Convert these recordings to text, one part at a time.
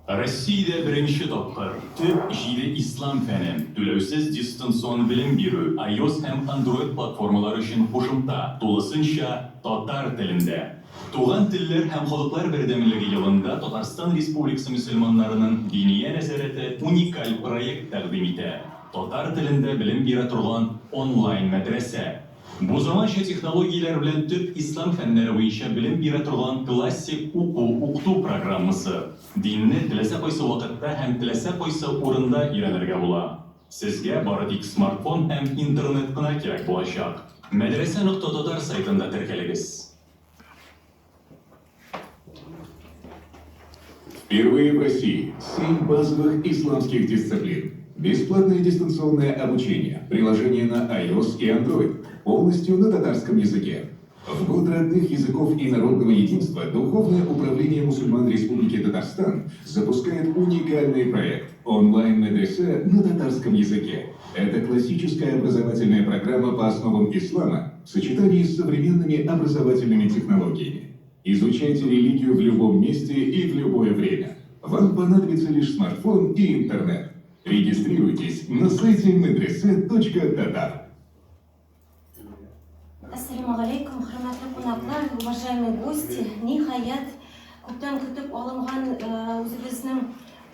Россиядә беренче тапкыр төп җиде ислам фәне, түләүсез дистанцион белем бирү, iOS һәм Android платформалары өчен кушымта, тулысынча татар телендә. Туган телләр һәм халыклар бердәмлеге елында Татарстан Республикасы мөселманнарының Диния нәзарәте уникаль проект тәкъдим итә, татар телендә белем бирә торган онлайн-мәдрәсә. Бу заманча технологияләр белән төп ислам фәннәре буенча белем бирә торган классик уку-укыту программасы. Динне теләсә кайсы вакытта һәм теләсә кайсы урында өйрәнергә була. Сезгә бары тик смартфон һәм интернет кына кирәк булачак. Мәдрәсә нокта татар сайтында теркәлегез. Впервые в России 7 базовых исламских дисциплин. Бесплатное дистанционное обучение, приложение на iOS и Android, полностью на татарском языке. В год родных языков и народного единства Духовное управление мусульман Республики Татарстан запускает уникальный проект «Онлайн-медресе на татарском языке». Это классическая образовательная программа по основам ислама в сочетании с современными образовательными технологиями. Изучайте религию в любом месте и в любое время. Вам понадобится лишь смартфон и интернет. Регистрируйтесь на сайте medrese.tatar. Әссәламегаләйкүм, хөрмәтле кунаклар, уважаемые гости. Ниһаять, күптән көтеп алынган үзебезнең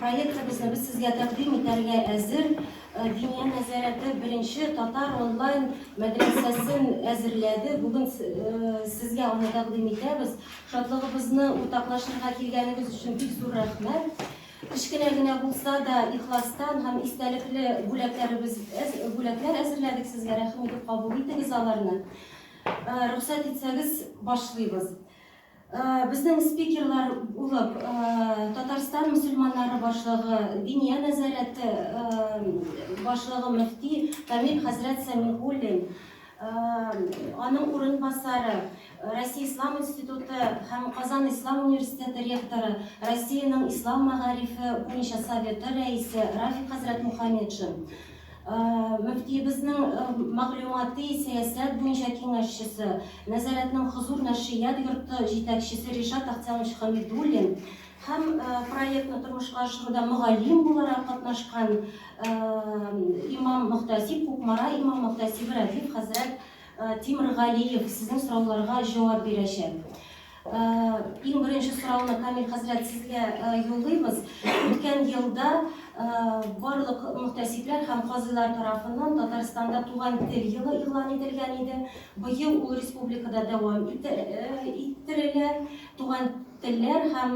проектыбызны без сезгә тәкъдим итәргә әзер. Диния нәзарәте беренче татар онлайн мәдрәсәсен әзерләде. Бүген сезгә аны тәкъдим итәбез. Шатлыгыбызны уртаклашырга килгәнегез өчен бик зур рәхмәт. Кечкенә генә булса да, ихластан һәм истәлекле бүләкләребез, бүләкләр әзерләдек сезгә, рәхим итеп кабул итегез аларны. Рөхсәт итсәгез, башлыйбыз. Безнең спикерлар булып Татарстан мөселманнары башлыгы, Диния нәзарәте башлыгы мөфти Камил хәзрәт Сәмигуллин, Аның урынбасары, Россия Ислам институты һәм Казан ислам университеты ректоры, Россиянең ислам мәгарифе буенча советы рәисе Рафик хәзрәт Мухаметшин, мөфтиебезнең мәгълүмати сәясәт буенча киңәшчесе, Нәзарәтнең Хозур нәшрият йорты җитәкчесе Ришат Ахтямович Хамидуллин, Һәм проектны тормышка ашыруда мөгаллим буларак катнашкан имам-мөхтәсиб, Кукмара имам-мөхтәсибе Рәдиф хәзрәт Тимергалиев сезнең сорауларга җавап бирәчәк. Иң беренче сорауны, Камил хәзрәт, сезгә юллыйбыз. Үткән елда барлык мөхтәсибләр һәм казыйлар тарафыннан Татарстанда Туган тел елы игълан ителгән иде. Быел ул республикада дәвам иттерелә. Туган Телләр һәм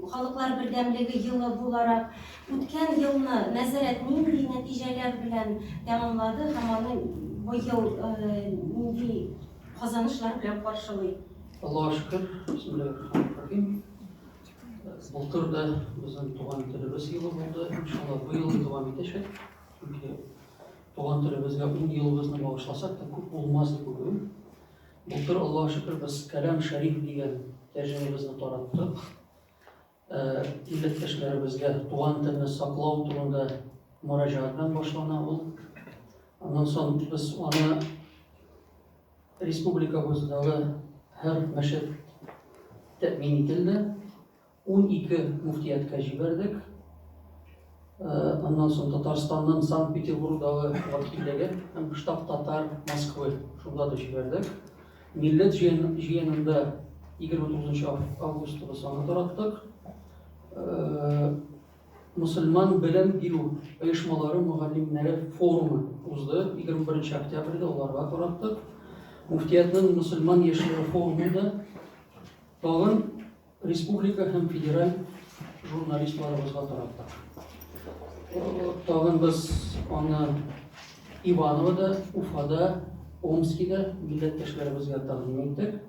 халыклар бердәмлеге елы буларак, үткән елны нәзарәт нинди нәтиҗәләр белән тәмамлады һәм аны быел нинди казанышлар белән каршылый? Аллага шөкер, бисмиллаһир-рахманир-рахим. Былтыр да безнең туган телебез елы булды. Иншалла, быел да дәвам итәчәк. Чөнки туган телебезгә ун елыбызны багышласак та күп булмас дип уйлыйм. Былтыр, Аллага шөкер, без Кәлам Шәриф дигән тәрҗемәбезне тараттык. Милләттәшләребезгә туган телне саклау турында мөрәҗәгать белән башлана ул. Аннан соң без аны республикабыздагы һәр мәчет тәэмин ителде. 12 мөфтияткә җибәрдек. Аннан соң Татарстанның Санкт-Петербургдагы вәкиллеге һәм Штаб татар Москвы шунда да җибәрдек. Милләт җыенында 29 августта без аны тараттык. Мөселман белем бирү оешмалары мөгаллимнәре форумы узды. 21 октябрьдә аларга тараттык. Мөфтиятнең мөселман яшьләре форумында тагын Республика һәм федераль журналистларыбызга тараттык. Тагын без аны Ивановода, Уфада, Омскида милләттәшләребезгә тәкъдим иттек.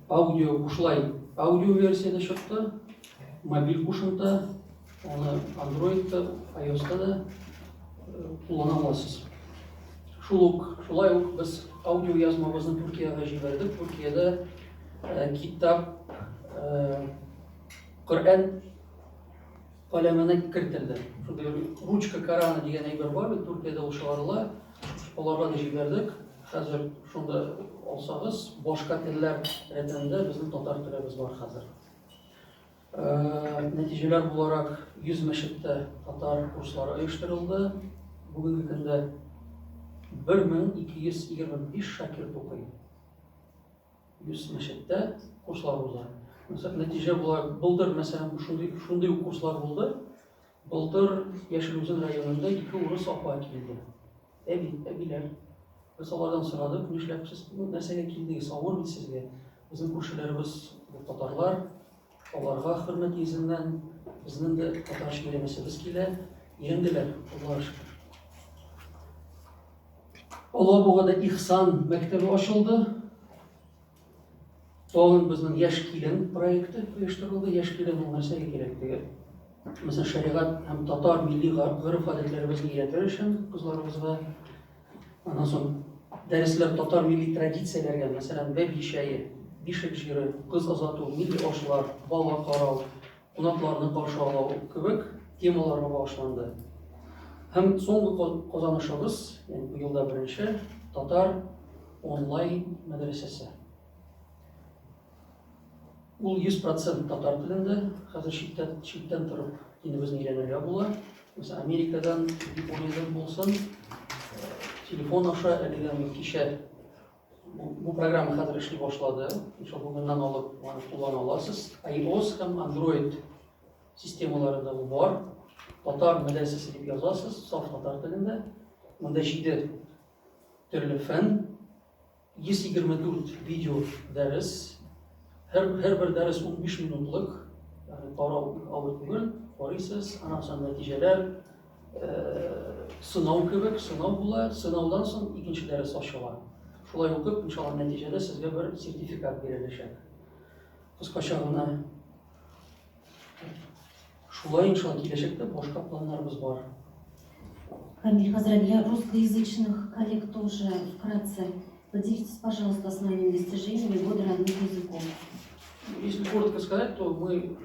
Аудио бушлай аудио версиядә чыкты. Мобиль кушымта, аны Android-та, iOS-та да куллана аласыз. Шул ук, шулай ук без аудио язмабызны Төркиягә җибәрдек. Төркиядә китап Коръән каләменә кертелде. Шундый ручка Корана дигән әйбер бар бит, Төркиядә ул чыгарыла. Аларга да җибәрдек. Хәзер шунда алсагыз, башка телләр рәтендә безнең татар телебез бар хәзер. Нәтиҗәләр буларак 100 мәчеттә татар курслары оештырылды. Бүгенге көндә 1225 шәкерт укый. 100 мәчеттә курслар уза. Мәсәлән, нәтиҗә буларак, былтыр, мәсәлән, шундый, шундый ук курслар булды. Былтыр Яшел Үзән районында ике урыс апа килде. Әби, әбиләр. Без алардан сорадык, нишләп сез, ну, нәрсәгә килдегез, авыр бит сезгә. Безнең күршеләребез татарлар, аларга хөрмәт йөзеннән безнең дә татарча өйрәнәсебез килә. Өйрәнделәр, Аллага шөкер. Алабугада Ихсан мәктәбе ачылды. Тагын безнең Яшь килен проекты оештырылды. Яшь килен ул нәрсәгә кирәк теге? Мәсәлән, шәригать һәм татар милли гореф-гадәтләребезне өйрәтер өчен кызларыбызга. Аннан соң дәресләр татар милли традицияләргә, мәсәлән, бәби чәе, бишек җыры, кыз озату, милли ашлар, бала карау, кунакларны каршы алу кебек темаларга багышланды. Һәм соңгы казанышыбыз, ягъни бу елда беренче татар онлайн мәдрәсәсе. Ул 100% татар телендә, хәзер читтән, читтән торып динебезне өйрәнергә була. Мәсәлән, Америкадан, Япониядән булсын, телефон аша әлегә кичә бу программа хәзер эшли башлады. Иншалла, бүгеннән алып аны куллана аласыз. iOS һәм Android системаларында ул бар. Татар мәдрәсәсе дип язасыз, саф татар телендә. Монда 7 төрле фән, 124 видео дәрес. Һәр һәрбер дәрес 15 минутлык. Ягъни карау бик авыр түгел. Карыйсыз, аннан соң нәтиҗәләр сынау кебек, сынау була. Сынаудан соң икенче дәрес ачыла. Шулай укып, иншалла, нәтиҗәдә сезгә бер сертификат биреләчәк. Кыскача гына шулай, иншалла, киләчәктә башка планнарыбыз бар. Камиль хәзрәт, для русскоязычных коллег тоже вкратце поделитесь, пожалуйста, основными достижениями года родных языков. Если коротко сказать, то мы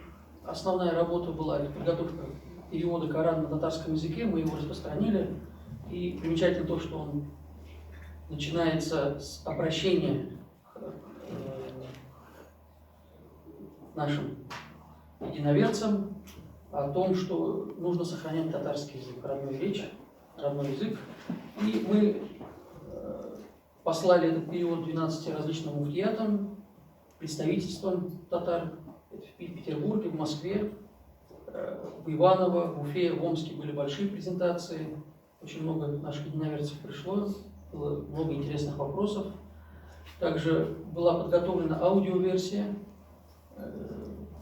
основная работа была это подготовка перевода Корана на татарском языке, мы его распространили. И примечательно то, что он начинается с обращения к нашим единоверцам о том, что нужно сохранять татарский язык, родную речь, родной язык. И мы послали этот перевод 12 различным муфтиятам, представительствам татар в Петербурге, в Москве, в Иваново, в Уфе, в Омске были большие презентации. Очень много наших единоверцев пришло, было много интересных вопросов. Также была подготовлена аудиоверсия,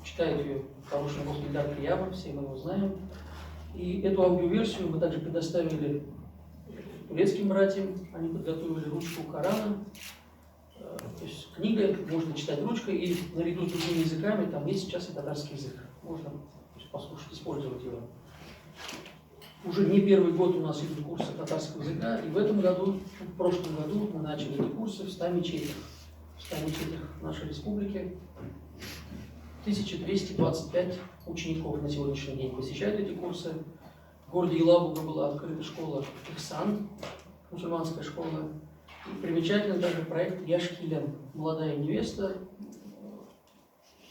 читает ее хороший голос Ильдар Киямов, все мы его знаем. И эту аудиоверсию мы также предоставили турецким братьям, они подготовили ручку Корана. То есть книга можно читать ручкой, и наряду с другими языками там есть сейчас и татарский язык. Можно, то есть, послушать, использовать его. Уже не первый год у нас идут курсы татарского языка, и в этом году, в прошлом году мы начали эти курсы в 100 мечетях. В 100 мечетях нашей республики. 1225 учеников на сегодняшний день посещают эти курсы. В городе Елабуга была открыта школа Ихсан, мусульманская школа. И примечательный также проект Яшь килен, молодая невеста.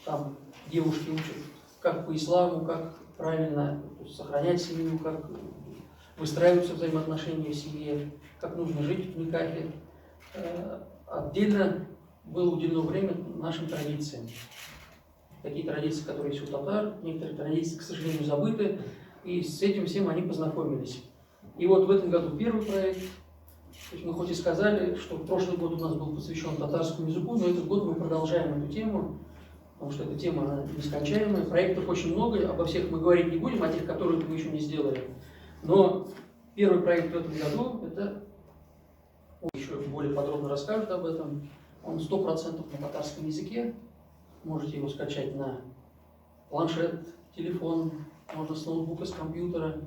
Там девушки учат, как по исламу, как правильно, то есть, сохранять семью, как выстраиваются взаимоотношения в семье, как нужно жить в никахе. Отдельно было уделено время нашим традициям. Такие традиции, которые есть у татар, некоторые традиции, к сожалению, забыты, и с этим всем они познакомились. И вот в этом году первый проект. То есть мы хоть и сказали, что прошлый год у нас был посвящен татарскому языку, но этот год мы продолжаем эту тему, потому что эта тема, она нескончаемая. Проектов очень много, обо всех мы говорить не будем, о тех, которые мы еще не сделали. Но первый проект в этом году, это, он еще более подробно расскажет об этом, он 100% на татарском языке. Можете его скачать на планшет, телефон, можно с ноутбука, с компьютера,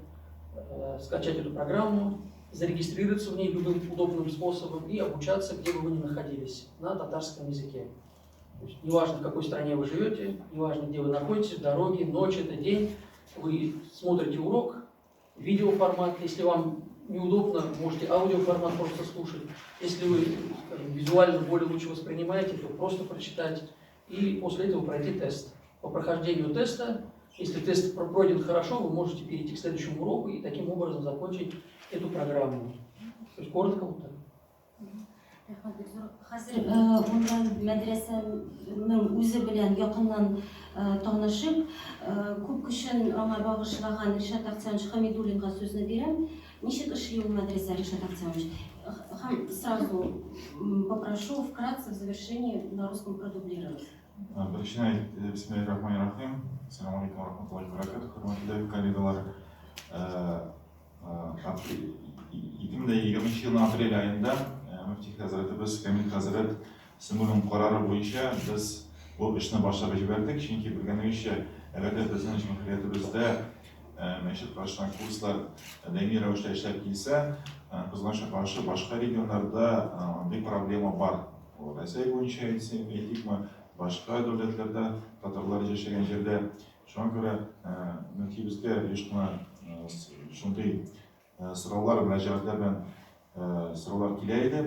скачать эту программу, зарегистрироваться в ней любым удобным способом и обучаться, где бы вы ни находились, на татарском языке. То есть неважно, в какой стране вы живете, неважно, где вы находитесь, в дороге, ночь, это день, вы смотрите урок, видеоформат, если вам неудобно, можете аудиоформат просто слушать. Если вы, скажем, визуально более лучше воспринимаете, то просто прочитать и после этого пройти тест. По прохождению теста, Если тест пройден хорошо, вы можете перейти к следующему уроку и таким образом закончить эту программу. То есть коротко вот так. Рәхмәт бик зур. Хәзер онлайн мәдрәсәнең үзе белән якыннан танышып, күп көчен аңа багышлаган Ришат Ахтямович Хамидуллинга сүзне бирәм. Ничек эшли ул мәдрәсә, Ришат Ахтямович? Һәм сразу попрошу вкратце в завершении на русском продублировать. Беренчедән, бисмиллаһир рахманир рахим. Ассаламу алейкум ва рахматуллахи ва баракатух. Хөрмәтле коллегалар, 2020 елның апрель аенда мөфти хәзрәтебез Камил хәзрәт Сымуллин карары буенча без бу эшне башлап җибәрдек, чөнки белгәнегезчә, әгәр дә безнең җөмһүриятебездә мәчет каршына курслар даими рәвештә эшләп килсә, кызганычка каршы, башка регионнарда андый проблема бар. Рәсәй буенча әйтикме, башка дәүләтләрдә татарлар яшәгән җирдә. Шуңа күрә мөфтиебезгә еш кына шундый сораулар, мөрәҗәгатьләр белән сораулар килә иде.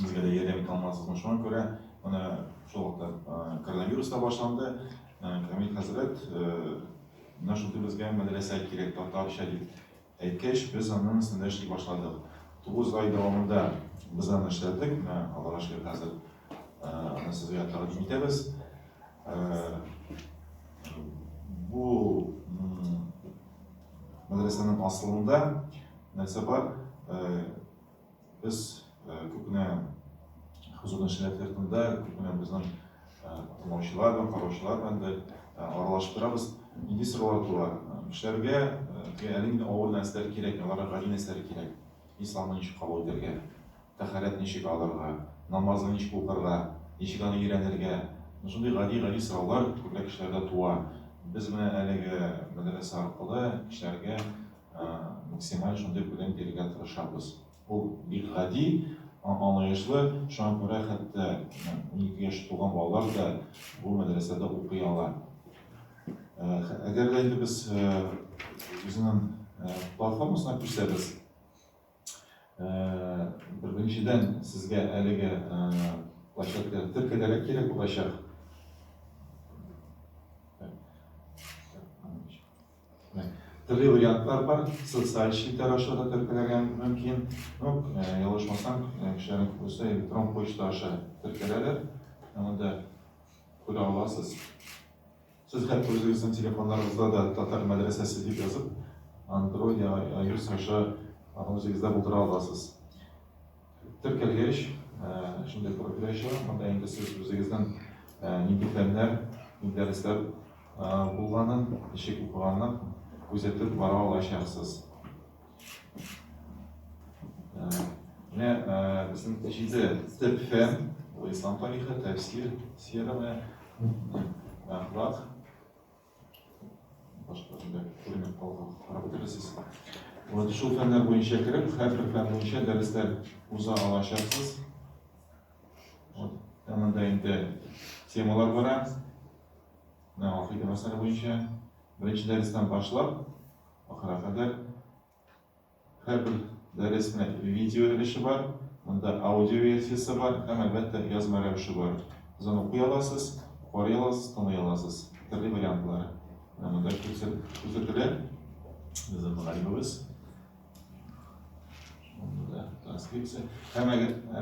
Безгә дә ярдәм итә алмассызмы? Шуңа күрә менә шул вакытта коронавирус та башланды. Камил хәзрәт, менә шундый безгә мәдрәсә кирәк татарча дип әйткәч, без аның өстендә эшли башладык. 9 ай дәвамында без аны эшләдек. Менә Аллага шөкер, хәзер аны сезгә тәкъдим итәбез. Бу мәдрәсәнең асылында нәрсә бар? Без күп кенә Хузур нәшрият йортында күп кенә безнең тыңлаучылар белән, караучылар белән дә аралашып торабыз. Нинди сораулар туа? Кешеләргә әле инде авыр нәрсәләр кирәкми, аларга гади нәрсәләр кирәк. Исламны ничек кабул итәргә? Тәһарәт ничек алырга? Намазны ничек укырга? Ничек аны өйрәнергә? Менә шундый гади-гади сораулар күбрәк кешеләрдә туа. Без менә әлеге мәдрәсә аркылы кешеләргә максималь шундый белем бирергә тырышабыз. Ул бик гади, аңлаешлы, шуңа күрә хәтта 12 яшь тулган балалар да бу мәдрәсәдә укый ала. Әгәр дә инде без үзенең платформасына күчсәбез, беренчедән сезгә әлеге площадка теркәлергә кирәк булачак. Төрле вариантлар бар. Социаль челтәр аша да теркәлергә мөмкин. Ну, ялгышмасам, кешеләрнең күбесе электрон почта аша теркәләләр. Аны да күрә аласыз. Сез хәтта үзегезнең телефоннарыгызда да татар мәдрәсәсе дип язып, Android я iOS аша аны үзегездә булдыра аласыз. Теркәлгәч, шундый профиль ачыла. Монда инде сез үзегезнең нинди фәннәр, нинди дәресләр булганын, ничек укыганын күзәтеп бара алачаксыз. Менә безнең җиде төп фән, ул ислам тарихы, тәфсир, сира, әхлак, башка шунда күренеп калган карап үтерсез. Вот шул фәннәр буенча кереп, һәрбер фән буенча дәресләр уза алачаксыз. Вот, монда инде темалар бара. Менә гакыйдә мәсьәлә буенча беренче дәрестән башлап ахырга кадәр һәрбер дәреснең видео өлеше бар, монда аудио версиясе бар һәм, әлбәттә, язма рәвеше бар. Сез аны укый аласыз, карый аласыз, тыңлый аласыз. Төрле вариантлары. Менә монда күрсәтелә. Безнең мөгаллимебез. Монда транскрипция. Һәм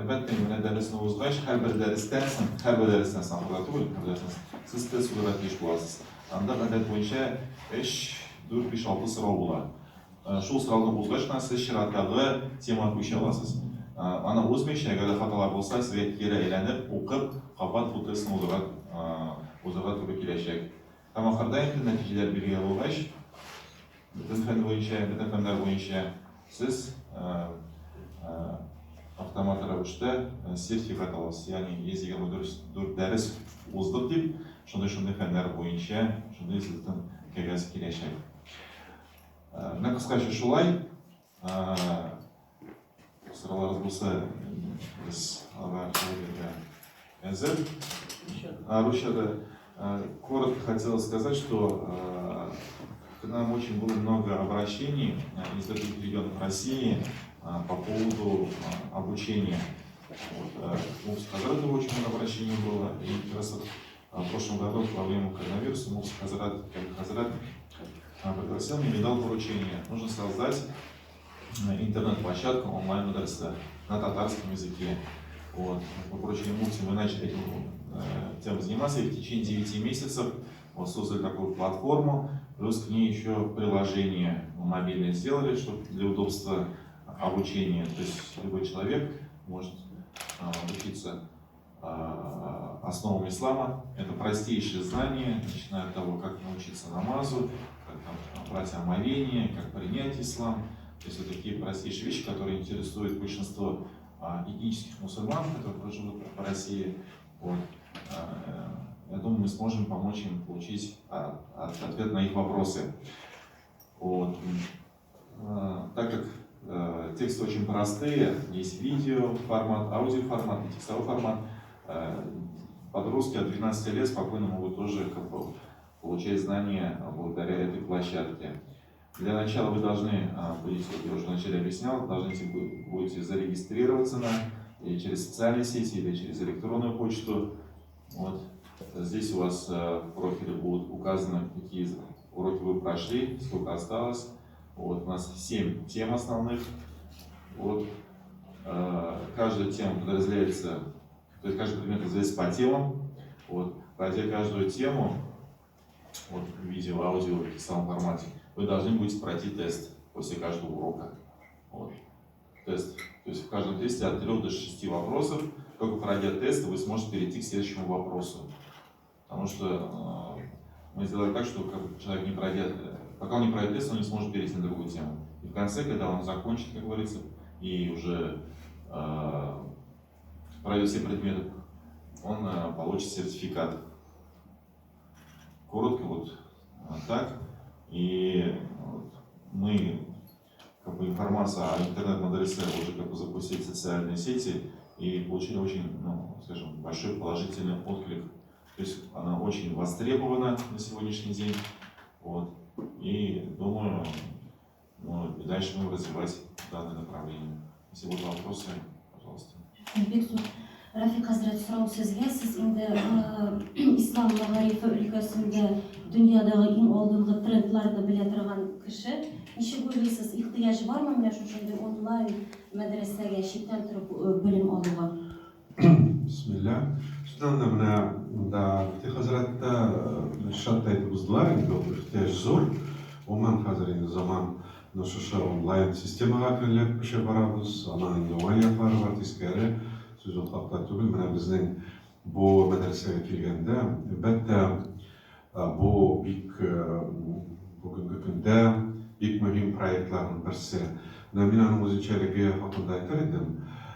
әлбәттә, менә дәресне узгач, һәрбер дәрестән соң, һәрбер дәрестән соң, ахырда түгел, һәрбер дәрестән соң, сез тест узарга тиеш буласыз. Анда гадәт буенча 3, 4, 5, 6 сорау була. Шул сорауны узгач кына сез чираттагы темага күчә аласыз. Аны узмыйча, әгәр дә хаталар булса, сезгә кире әйләнеп, укып, кабат бу тестны узарга узарга туры киләчәк. Һәм ахырда инде нәтиҗәләр билгеле булгач, бөтен фән буенча, бөтен фәннәр буенча сез автомат рәвештә сертификат аласыз. Ягъни 124 дәрес уздык дип, шундый-шундый фәннәр буенча шундый сезнең кәгазь киләчәк. Менә кыскача шулай. Сорауларыгыз булса, без аларга җавап бирергә әзер. Русча коротко хотела сказать, что к нам очень было много обращений из других регионов России по поводу обучения. Вот, у Хазратова очень много обращений было, и как раз вот В прошлом году во время коронавируса Муфти Хазрат, Камиль Хазрат пригласил меня и дал поручение. Нужно создать интернет-площадку онлайн-мадраса на татарском языке. Вот. По поручению Муфти мы начали этим тем заниматься, и в течение 9 месяцев вот создали такую платформу, плюс к ней еще приложение мобильное сделали, чтобы для удобства обучения. То есть любой человек может учиться основам ислама. Это простейшие знания, начиная от того, как научиться намазу, как брать омовение, как принять ислам. То есть вот такие простейшие вещи, которые интересуют большинство этнических мусульман, которые живут в России. Вот. Я думаю, мы сможем помочь им получить ответ на их вопросы. Вот. Так как тексты очень простые, есть видео формат, аудио формат и текстовой формат, подростки от 12 лет спокойно могут тоже как бы получать знания благодаря этой площадке. Для начала вы должны будете, как я уже вначале объяснял, должны будете зарегистрироваться или через социальные сети, или через электронную почту. Вот. Здесь у вас в профиле будут указаны, какие уроки вы прошли, сколько осталось. Вот, у нас 7 тем основных. Вот. Каждая тема подразделяется, то есть каждый предмет разделяется по темам. Вот. Пройдя каждую тему, вот, в видео, аудио, в текстовом формате, вы должны будете пройти тест после каждого урока. Вот. Тест. То есть в каждом тесте от 3 до 6 вопросов. Только пройдя тест, вы сможете перейти к следующему вопросу. Потому что мы сделали так, что как человек не пройдет, пока он не пройдет тест, он не сможет перейти на другую тему. И в конце, когда он закончит, как говорится, и уже пройдет все предметы, он получит сертификат. Коротко вот так. И вот мы как бы информацию о интернет-мадресе уже как бы запустили в социальные сети и получили очень, ну, скажем, большой положительный отклик. То есть она очень востребована на сегодняшний день. Вот. И думаю, ну, и дальше будем развивать данное направление. Если будут вопросы, пожалуйста. Бик зур. Рафик хәзрәт, сорау сезгә. Сез инде ислам мәгарифе өлкәсендә дөньядагы иң алдынгы трендларны белә торган кеше. Ничек уйлыйсыз, ихтыяҗ бармы менә шушындый онлайн мәдрәсәгә читтән торып белем алуга? Бисмилла. Шуннан да менә монда Мөфти хәзрәт тә, Ришат та әйтеп уздылар, инде ул ихтыяҗ зур. Гомумән, хәзер инде заман менә шушы онлайн системага әкренләп күчә барабыз. Аның инде уңай яклары бар, тискәре. Сүз ул хакта түгел. Менә безнең бу мәдрәсәгә килгәндә, әлбәттә, бу бик бүгенге көндә бик мөһим проектларның берсе. Менә мин аның үзенчәлеге хакында әйтер идем.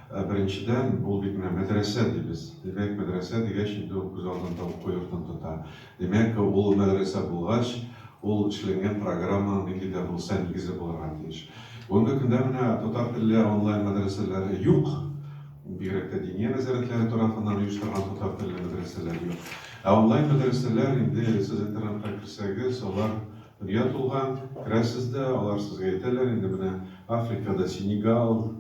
Беренчедән, бу бит менә мәдрәсә дибез. Димәк, мәдрәсә дигәч, инде ул күз алдында уку йортын тота. Димәк, ул мәдрәсә булгач, ул эшләнгән программаның нинди дә булса нигезе булырга тиеш. Бүгенге көндә менә татар телле онлайн мәдрәсәләр юк. Бигрәк тә Диния нәзарәтләре тарафыннан оештырган татар телле мәдрәсәләр юк. Ә онлайн мәдрәсәләр инде сез интернетка керсәгез, алар дөнья тулган, керәсез дә, алар сезгә әйтәләр, инде менә Африкада Сенегал,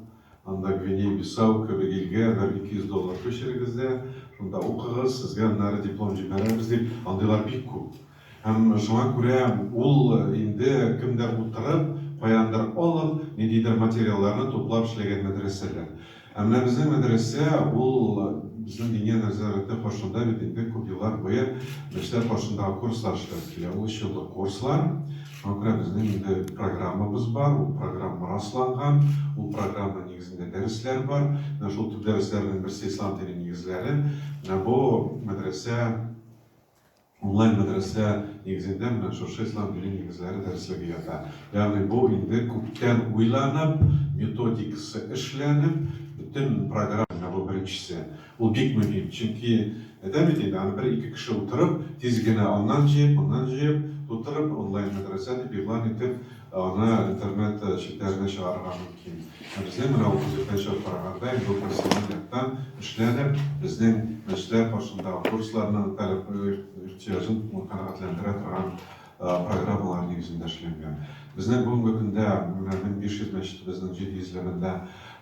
анда Гвиней-Бисау кебек илгә бер 200 доллар күчерегез дә, шунда укыгыз, сезгә аннары диплом җибәрәбез дип, андыйлар бик күп. Һәм шуңа күрә ул инде кемдер утырып, каяндыр алып, ниндидер материалларны туплап эшләгән мәдрәсәләр. Ә менә безнең мәдрәсә, ул безнең Диния нәзарәте каршында бит инде күп еллар буе мәчетләр каршындагы курслар эшләп килә. Ул өч еллык курслар. Шуңа күрә безнең инде программабыз бар, ул программа расланган, ул программа нигезендә дәресләр бар. Менә шул төп дәресләрнең берсе ислам дине нигезләре. Менә бу мәдрәсә Онлайн мәдрәсә нигезендә менә шушы ислам дине нигезләре дәреслеге ята. Ягъни бу инде күптән уйланып, методикасы эшләнеп, бөтен программа. Менә бу беренчесе. Ул бик мөһим, чөнки әйтәм бит инде, аны бер-ике кеше утырып, тиз генә аннан җыеп, моннан җыеп, тутырып, онлайн мәдрәсә дип игълан итеп, аны интернет челтәренә чыгарырга мөмкин. Ә безнең менә ул күзлектән чыгып караганда, инде ул профессиональ яктан эшләнеп, безнең мәчетләр каршындагы курсларның таләп ихтыяҗын канәгатьләндерә торган программалар нигезендә эшләнгән. Безнең бүгенге көндә менә 1500 мәчетебезнең 700 ләбендә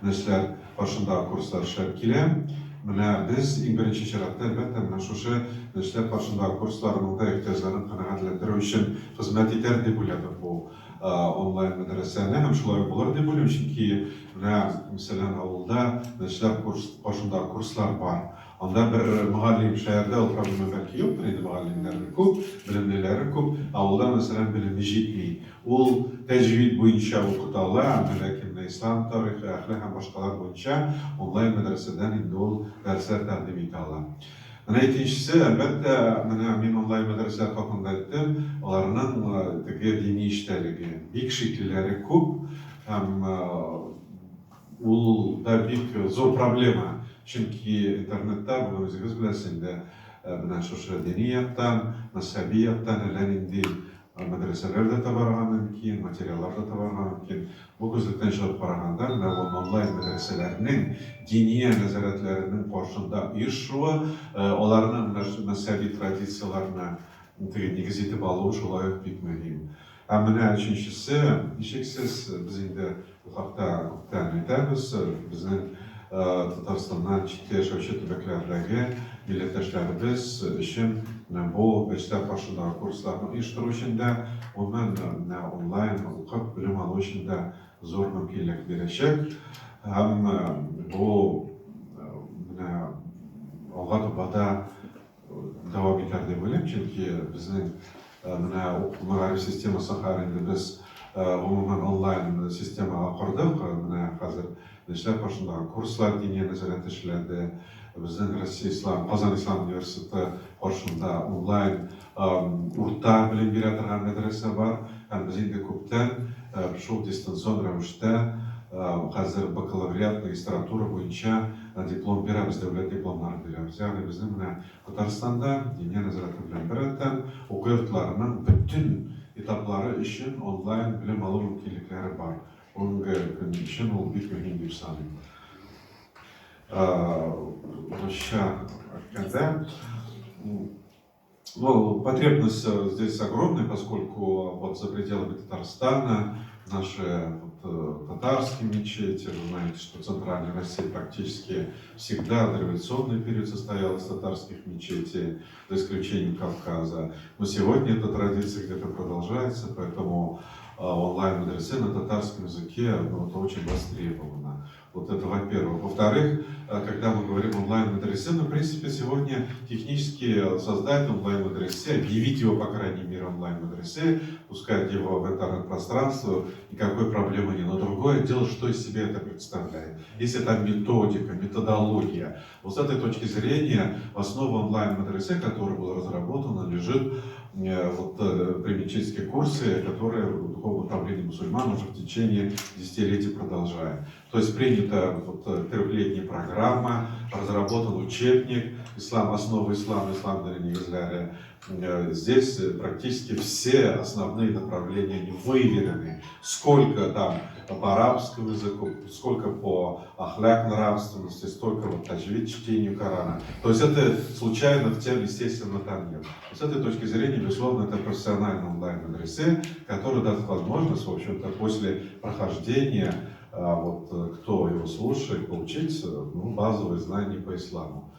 мәчетләр каршындагы курслар эшләп килә. Менә без иң беренче чиратта, әлбәттә, менә шушы яшьләр каршындагы курсларның да ихтыяҗларын канәгатьләндерү өчен хезмәт итәр дип уйладык бу онлайн мәдрәсәне һәм шулай ук булыр дип уйлыйм, чөнки менә, мәсәлән, авылда яшьләр курс каршындагы курслар бар. Анда бер мөгаллим, шәһәрдә ул проблема бәлки юктыр инде, мөгаллимнәре күп, белемлеләре күп, авылда, мәсәлән, белеме җитми. Ул тәҗвид буенча укыта ала, әмма ләкин менә ислам тарихы, әхлак һәм башкалар буенча онлайн мәдрәсәдән инде ул дәресләр тәкъдим итә ала. Менә икенчесе, әлбәттә, менә мин онлайн мәдрәсәләр хакында әйттем, аларның теге дини эчтәлеге, бик шиклеләре күп һәм ул да бик зур проблема, чөнки интернетта, бүген үзегез беләсез инде, менә шушы дини яктан, мәзһәби яктан әллә нинди мәдрәсәләр дә табарга мөмкин, материаллар да табарга мөмкин. Бу күзлектән чыгып караганда, менә бу онлайн мәдрәсәләрнең диния нәзарәтләренең каршында оешуы, аларның менә шул мәзһәби традицияләрне теге нигез итеп алуы шулай ук бик мөһим. Ә менә өченчесе, һичшиксез, без инде бу хакта күптән әйтәбез, безнең Татарстаннан читтә яшәүче төбәкләрдәге милләттәшләребез өчен менә бу яшьләр каршындагы курсларны оештыру өчен дә, гомумән, менә онлайн укып белем алу өчен дә зур мөмкинлек бирәчәк. Һәм бу менә алга таба да дәвам итәр дип уйлыйм, чөнки безнең менә уку мәгариф системасы хәзер инде без гомумән онлайн системага кордык. Менә хәзер яшьләр каршындагы курслар диния нәзарәте эшләде. Безнең Россия Ислам, Казан Ислам университеты каршында онлайн урта белем бирә торган мәдрәсә бар. Һәм без инде күптән шул дистанцион рәвештә хәзер бакалавриат, магистратура буенча диплом бирәбез, дәүләт дипломнарын бирәбез. Ягъни безнең менә Татарстанда Диния нәзарәте белән беррәттән уку йортларының бөтен этаплары өчен онлайн белем алу мөмкинлекләре бар. Бүгенге көн өчен ул бик мөһим дип саныйм. Русча әйткәндә, ну, потребность здесь огромная, поскольку вот за пределами Татарстана наши вот, татарские мечети, вы знаете, что Центральная Россия практически всегда дореволюционный период состояла из татарских мечетей, за исключением Кавказа. Но сегодня эта традиция где-то продолжается, поэтому онлайн-медресе на татарском языке, ну, это очень востребовано. Вот это во-первых. Во-вторых, когда мы говорим онлайн-медресе, ну, в принципе, сегодня технически создать онлайн-медресе, объявить его, по крайней мере, онлайн-медресе, пускать его в интернет-пространство, никакой проблемы нет. Но другое дело, что из себя это представляет. Если там методика, методология. Вот с этой точки зрения в основу онлайн-медресе, которая была разработана, лежит вот примечательские курсы, которые Духовное управление мусульман уже в течение десятилетий продолжает. То есть принята вот трехлетняя программа, разработан учебник «Ислам. Основы ислама», «Ислам нигезләре». Здесь практически все основные направления не выверены. Сколько там по арабскому языку, сколько по ахляк нравственности, столько вот таджвид чтению Корана. То есть это случайных тем, естественно, там нет. С этой точки зрения, безусловно, это профессиональный онлайн-медресе, который даст возможность, в общем-то, после прохождения, вот, кто его слушает, получить, ну, базовые знания по исламу.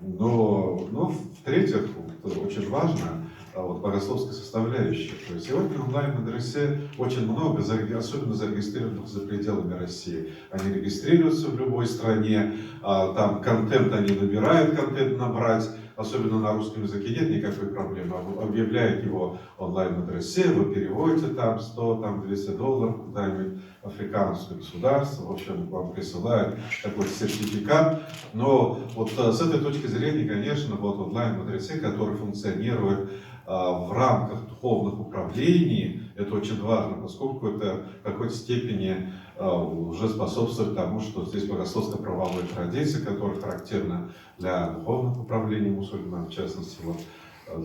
Но в-третьих, вот, очень важно вот, богословская составляющая. То есть сегодня онлайн-медресе очень много, особенно зарегистрированных за пределами России. Они регистрируются в любой стране, там контент они набирают, контент набрать, особенно на русском языке нет никакой проблемы. Объявляют его онлайн-медресе, вы переводите там 100, там 200 долларов куда-нибудь в африканское государство, в общем, вам присылают такой сертификат. Но вот с этой точки зрения, конечно, вот онлайн-медресе, который функционирует в рамках духовных управлений, это очень важно, поскольку это в какой-то степени уже способствует тому, что здесь богословско-правовая традиция, которая характерна для духовных управлений мусульман, в частности, вот,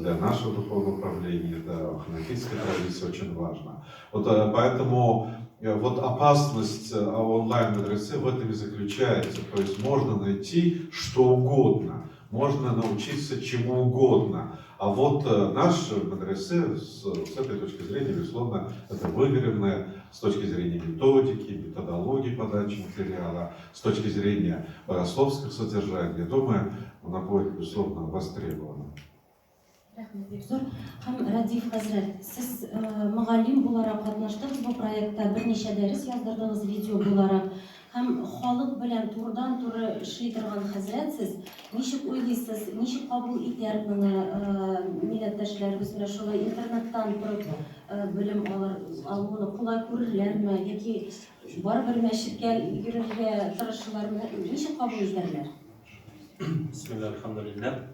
для нашего духовного управления, это ханафитская традиция очень важна. Вот, поэтому вот опасность онлайн-медресе в этом и заключается. То есть можно найти что угодно, можно научиться чему угодно. А вот наш медресе с этой точки зрения, безусловно, это выверенная с точки зрения методики, методологии подачи материала, с точки зрения богословского содержания, я думаю, она будет, безусловно, востребована. Рәхмәт бик зур. Һәм Рәдиф хәзрәт, сез мөгаллим буларак катнаштыгыз бу проектта, берничә дәрес яздырдыгыз видео буларак. Һәм халык белән турыдан-туры эшли торган хәзрәт сез. Ничек уйлыйсыз, ничек кабул итәр моны милләттәшләребез, менә шулай интернеттан торып белем алыр, алуны кулай күрерләрме яки барыбер мәчеткә йөрергә тырышырлармы, ничек кабул итәрләр? Бисмилла, әлхәмдүлилләһ.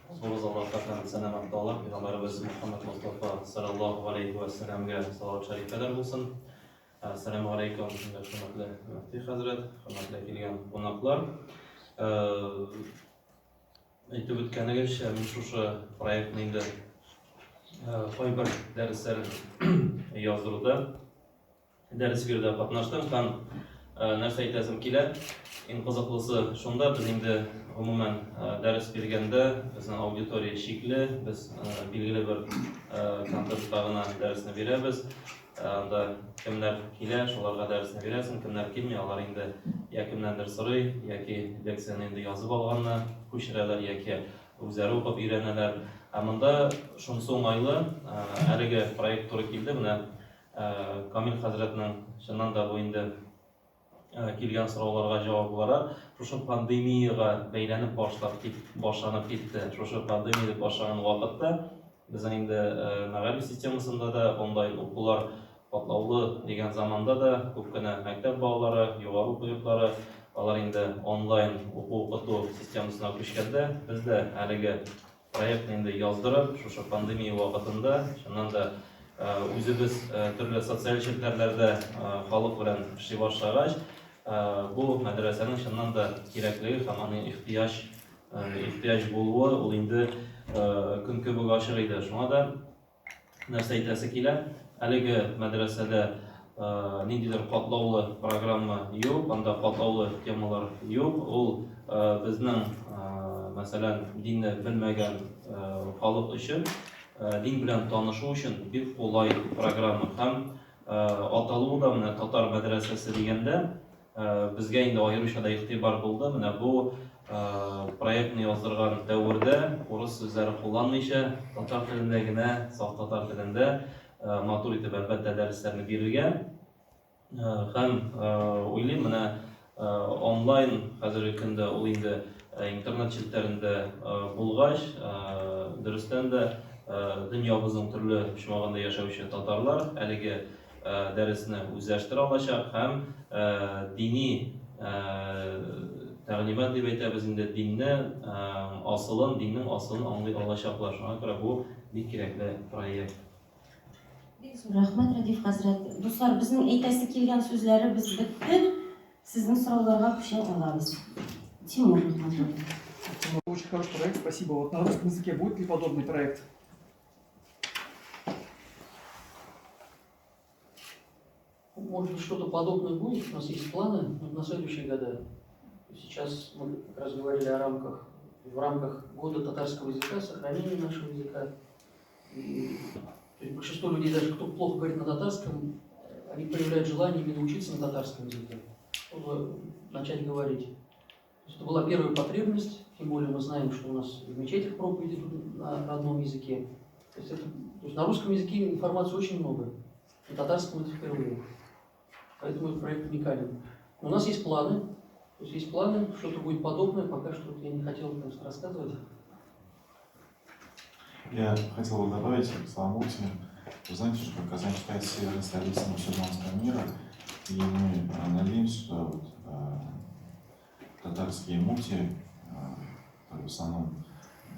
Зурыбыз Аллаһка хәмд сәна мактаулар, пәйгамбәребез Мухаммад Мостафа саллаллаһу алейһи вә сәлләмгә салават шәрифәләр булсын. Әссәламү алейкум, хөрмәтле мөфти хәзрәт, хөрмәтле килгән кунаклар. Әйтеп үткәнегезчә, мин шушы проектны инде кайбер дәресләрен яздыруда дәрес бирүдә катнаштым һәм нәрсә әйтәсем килә, иң кызыклысы шунда, без инде гомумән дәрес биргәндә безнең аудитория чикле, без билгеле бер контентта гына дәресне бирәбез. Анда кемнәр килә, шуларга дәресне бирәсең, кемнәр килми, алар инде я кемнәндер сорый, яки лекцияне инде язып алганны күчерәләр, яки үзләре укып өйрәнәләр. Ә монда шунысы уңайлы, әлеге проект туры килде, менә Камил хәзрәтнең чыннан да бу инде килгән сорауларга җавап буларак, шушы пандемиягә бәйләнеп башлап кит, башланып китте. Шушы пандемия дип башланган вакытта безнең инде мәгариф системасында да онлайн укулар катлаулы дигән заманда да күп кенә мәктәп балалары, югары уку йортлары алар инде онлайн уку-укыту системасына күчкәндә, без дә әлеге проектны инде яздырып, шушы пандемия вакытында, чыннан да, үзебез төрле социаль челтәрләрдә халык белән эшли башлагач, бу мәдрәсәнең чыннан да кирәклеге һәм аның ихтыяҗ ихтыяҗ булуы ул инде көн кебек ачык иде. Шуңа да нәрсә әйтәсе килә, әлеге мәдрәсәдә ниндидер катлаулы программа юк, анда катлаулы темалар юк. Ул безнең, мәсәлән, динне белмәгән халык өчен, дин белән танышу өчен бик кулай программа. Һәм аталуы да менә татар мәдрәсәсе дигәндә, Безгә инде аеруча да игътибар булды. Менә бу проектны яздырган дәвердә урыс сүзләре кулланмыйча, татар телендә генә, саф татар телендә матур итеп, әлбәттә, дәресләрне бирергә. Һәм уйлыйм, менә онлайн хәзерге көндә ул инде интернет челтәрендә булгач, дөрестән дә, дөньябызның төрле почмагында яшәүче татарлар әлеге дәресне үзләштерә алачак һәм дини тәгълимат дип әйтәбез инде, динне асылын, диннең асылын аңлый алачаклар. Шуңа күрә бу бик кирәкле проект. Бик зур рәхмәт, Рәдиф хәзрәт. Дуслар, безнең әйтәсе килгән сүзләребез бетте. Сезнең сорауларга күчә алабыз. Тимур Рахматуллин. Очень хороший проект, спасибо. Вот на русском языке будет ли подобный проект? Может быть, что-то подобное будет. У нас есть планы на следующие года. Сейчас мы как раз говорили о рамках, в рамках года татарского языка, сохранения нашего языка. И, то есть большинство людей, даже кто плохо говорит на татарском, они проявляют желание именно учиться на татарском языке, чтобы начать говорить. То есть это была первая потребность, тем более мы знаем, что у нас в мечетях проповеди идут на родном языке. То есть на русском языке информации очень много, на татарском это впервые. Поэтому этот проект уникален. У нас есть планы, то есть есть планы, что-то будет подобное, пока что я не хотел, конечно, рассказывать. Я хотел бы добавить к словам Муфти. Вы знаете, что Казань считается северной столицей мусульманского мира, и мы надеемся, что вот татарские муфти, которые в основном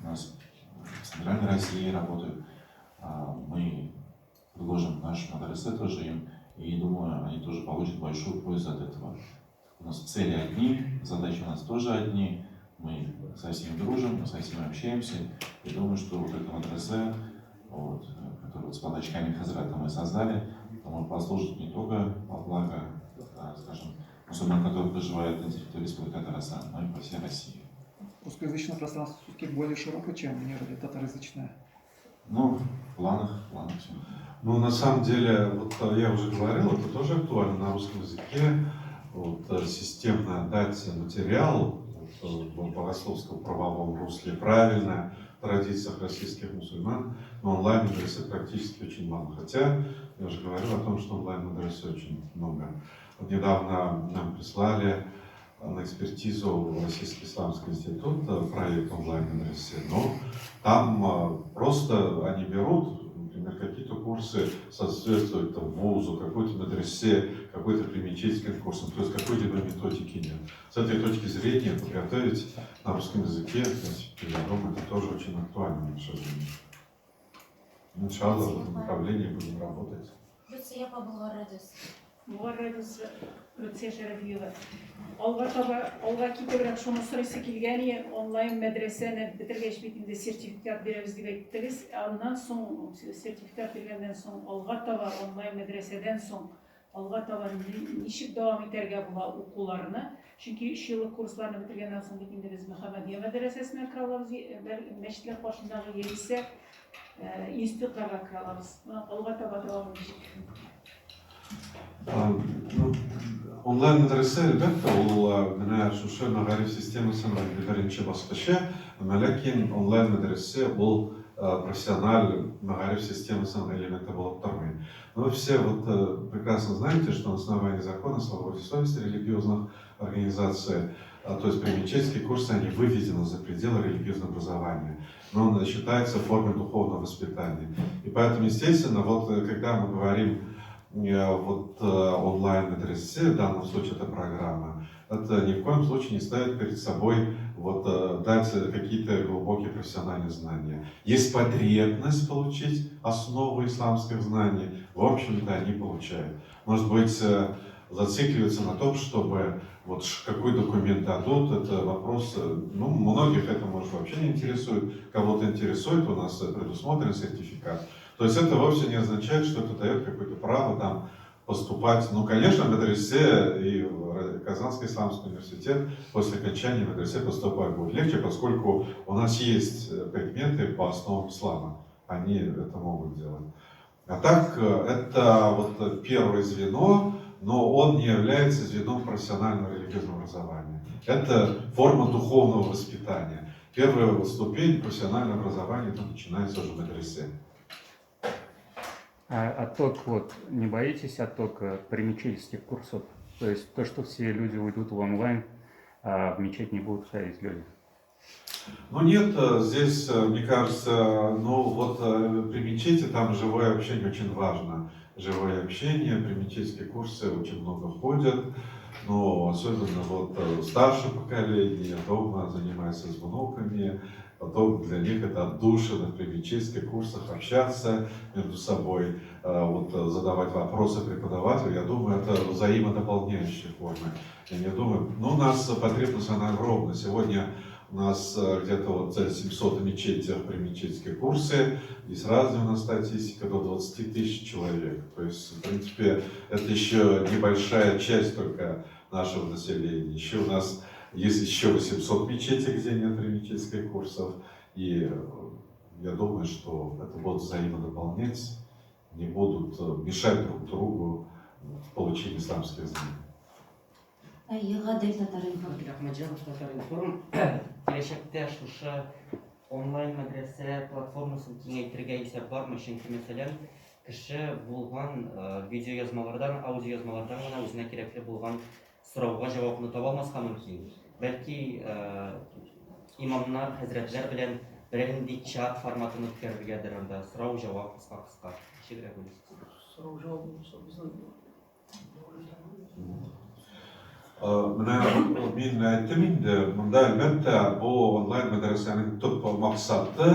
у нас в Центральной России работают, мы предложим наш мадресе тоже им, и думаю, они тоже получат большую пользу от этого. У нас цели одни, задачи у нас тоже одни, мы со всеми дружим, мы со всеми общаемся, и думаю, что вот это мадресе, вот, которое вот с подачи Камиля Хазрата мы создали, думаю, послужит не только во благо, скажем, мусульман, которые проживают на территории Республики Татарстан, но и по всей России. Русскоязычное пространство все-таки более широкое, чем нежели татароязычное. Ну, в планах все. Ну, на самом деле, вот я уже говорил, это тоже актуально на русском языке. Вот, системно дать материал вот, в богословском правовом русле правильно, в традициях российских мусульман, но онлайн-медресе практически очень мало. Хотя я уже говорил о том, что онлайн-медресе очень много. Вот недавно нам прислали на экспертизу в Российский исламский институт проект онлайн-медресе, но там просто они берут, например, какие-то курсы соответствуют там, вузу, какой-то медресе, какой-то примечательным курсам, то есть какой-либо методики нет. С этой точки зрения подготовить на русском языке, в принципе, я думаю, это тоже очень актуально в наше время. Иншалла, в этом направлении будем работать. Люция апа, Болгар радиосы. Болгар радиосы, Люция Шәрәфиева. Алга таба, алга китебрәк шуны сорыйсы килгән иде, онлайн мәдрәсәне бетергәч бит инде сертификат бирәбез дип әйттегез. Аннан соң сертификат биргәннән соң алга таба онлайн мәдрәсәдән соң алга таба ничек дәвам итәргә була укуларны? Чөнки 3 еллык курсларны бетергәннән соң бит инде без Мөхәммәдия мәдрәсәсенә керә алабыз, мәчетләр каршындагы яисә институтларга керә алабыз. Алга таба дәвамы ничек? Ну, онлайн мәдрәсә, әлбәттә, ул менә шушы мәгариф системасының беренче баскычы, әмма ләкин онлайн мәдрәсә ул профессиональ мәгариф системасының элементы булып тормый. Но вы все вот прекрасно знаете, что на основании закона о свободе совести религиозных организаций, то есть примечетские курсы, они выведены за пределы религиозного образования, но он считается формой духовного воспитания. И поэтому, естественно, вот когда мы говорим вот онлайн-медресе, в данном случае это программа, это ни в коем случае не ставит перед собой вот дать какие-то глубокие профессиональные знания. Есть потребность получить основу исламских знаний, в общем-то, они получают. Может быть, зацикливаться на том, чтобы вот какой документ дадут, это вопрос, ну, многих это, может, вообще не интересует, кого-то интересует, у нас предусмотрен сертификат. То есть это вовсе не означает, что это дает какое-то право там поступать. Ну, конечно, в медресе и в Казанский исламский университет после окончания медресе поступать будет легче, поскольку у нас есть предметы по основам ислама. Они это могут делать. А так, это вот первое звено, но он не является звеном профессионального религиозного образования. Это форма духовного воспитания. Первая ступень профессионального образования это начинается уже в медресе. А отток, вот, не боитесь оттока примечетских курсов? То есть то, что все люди уйдут в онлайн, а в мечеть не будут ходить люди? Ну нет, здесь, мне кажется, ну вот при мечети там живое общение очень важно. Живое общение, примечетские курсы очень много ходят, но особенно вот старшее поколение дома занимается с внуками, потом для них это отдушина в примечетских курсах общаться между собой, вот, задавать вопросы преподавателю. Я думаю, это взаимодополняющие формы. Я не думаю, но у нас потребность, она огромна. Сегодня у нас где-то вот 700 мечетях примечетские курсы, здесь разная у нас статистика, до 20 тысяч человек. То есть, в принципе, это еще небольшая часть только нашего населения. Еще у нас есть еще 800 мечетей, где нет примечетских курсов. И я думаю, что это будут взаимодополнять, не будут мешать друг другу в получении исламских знаний. Гадел, Татар-информ. Әхмәтҗанов, Татар-информ. Киләчәктә шушы онлайн мәдрәсә платформасын киңәйтергә исәп бармы? Чөнки, мәсәлән, кеше булган видеоязмалардан, аудиоязмалардан гына үзенә кирәкле булган сорауга җавапны таба алмаска мөмкин. Бәлки, имамнар, хәзрәтләр белән берәр нинди чат форматын үткәрергәдер анда, сорау-җавап кыска-кыска. Ничегрәк уйлыйсыз? Сорау-җавап булса, безнең Менә мин әйттем инде, монда әлбәттә бу онлайн мәдрәсәнең төп максаты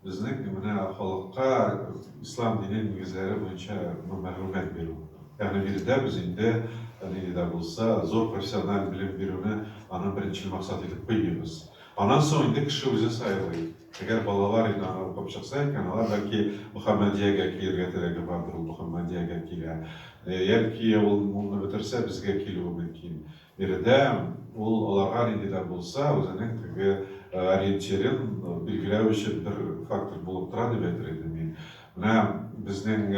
безнең менә халыкка ислам дине нигезләре буенча мәгълүмат бирү. Ягъни биредә без инде нинди дә булса зур профессиональ белем бирүне аның беренче максат итеп куймыйбыз. Аннан соң инде кеше үзе сайлый. Әгәр балалар инде аны укып чыкса икән, алар бәлки Мөхәммәдиягә килергә теләге бардыр, ул Мөхәммәдиягә килә. Яки ул моны бетерсә, безгә килүе мөмкин. Биредә ул аларга нинди дә булса үзенең теге ориентирын билгеләү өчен бер фактор булып тора дип әйтер идем мин. Менә безнең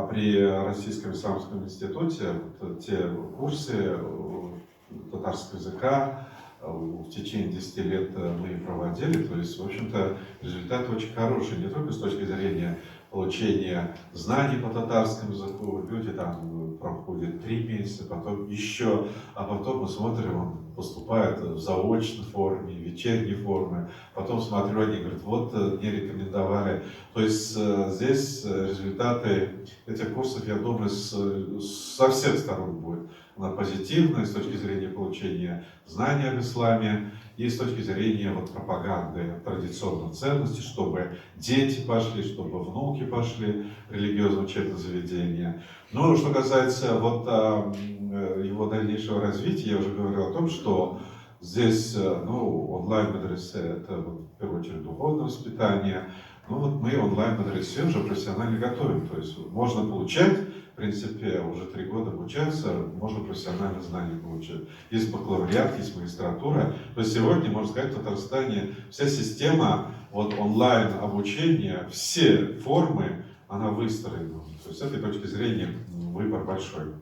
при Российском исламском институте вот те курсы татарского языка в течение 10 лет мы проводили. То есть, в общем-то, результат очень хороший, не только с точки зрения получения знаний по татарскому языку. Люди там проходят 3 месяца, потом еще, а потом мы смотрим, он поступает в заочной форме, в вечерней форме. Потом смотрю, они говорят, вот мне рекомендовали. То есть здесь результаты этих курсов, я думаю, со всех сторон будут. Она позитивная с точки зрения получения знаний об исламе и с точки зрения вот пропаганды традиционных ценностей, чтобы дети пошли, чтобы внуки пошли в религиозное учебное заведение. Ну, что касается вот его дальнейшего развития, я уже говорил о том, что здесь, ну, онлайн-мадресе это вот, в первую очередь духовное воспитание. Ну, вот мы онлайн-мадресе уже профессионально готовим, то есть можно получать, в принципе, уже 3 года обучаться, можно профессиональные знания получать. Есть бакалавриат, есть магистратура. То есть сегодня, можно сказать, в Татарстане вся система вот, онлайн-обучения, все формы, она выстроена. То есть с этой точки зрения выбор большой.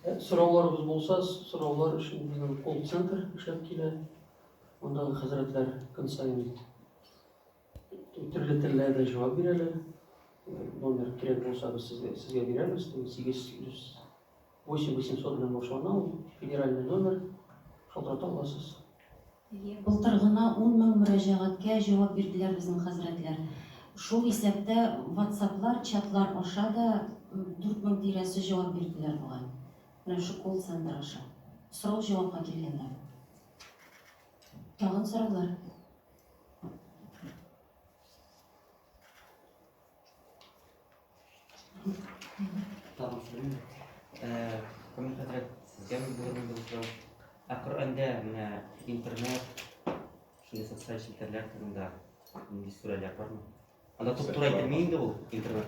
Сорауларыбыз булса, сораулар өчен безнең колл-центр эшләп килә. Андагы хәзрәтләр көн саен төрле телләрдә җавап бирәләр. Номер кирәк булса, без сезгә бирәбез. 8 800 белән башлана ул, федеральный номер. Шалтырата аласыз. Былтыр гына 10 мең мөрәҗәгатькә җавап бирделәр безнең хәзрәтләр. Шул исәптә WhatsApp-лар, чатлар аша да 4 мең тирәсе җавап бирделәр бугай. Менә шу колл-центр аша. Сорау җавапка килгәндә. Тагын сораулар? Тагын сорыйм. Камил хәзрәт, сезгә булыр инде бу сорау. Ә Коръәндә менә интернет, шундый социаль челтәрләр турында нинди сүрәләр бармы? Анда туп-туры әйтелми инде ул интернет.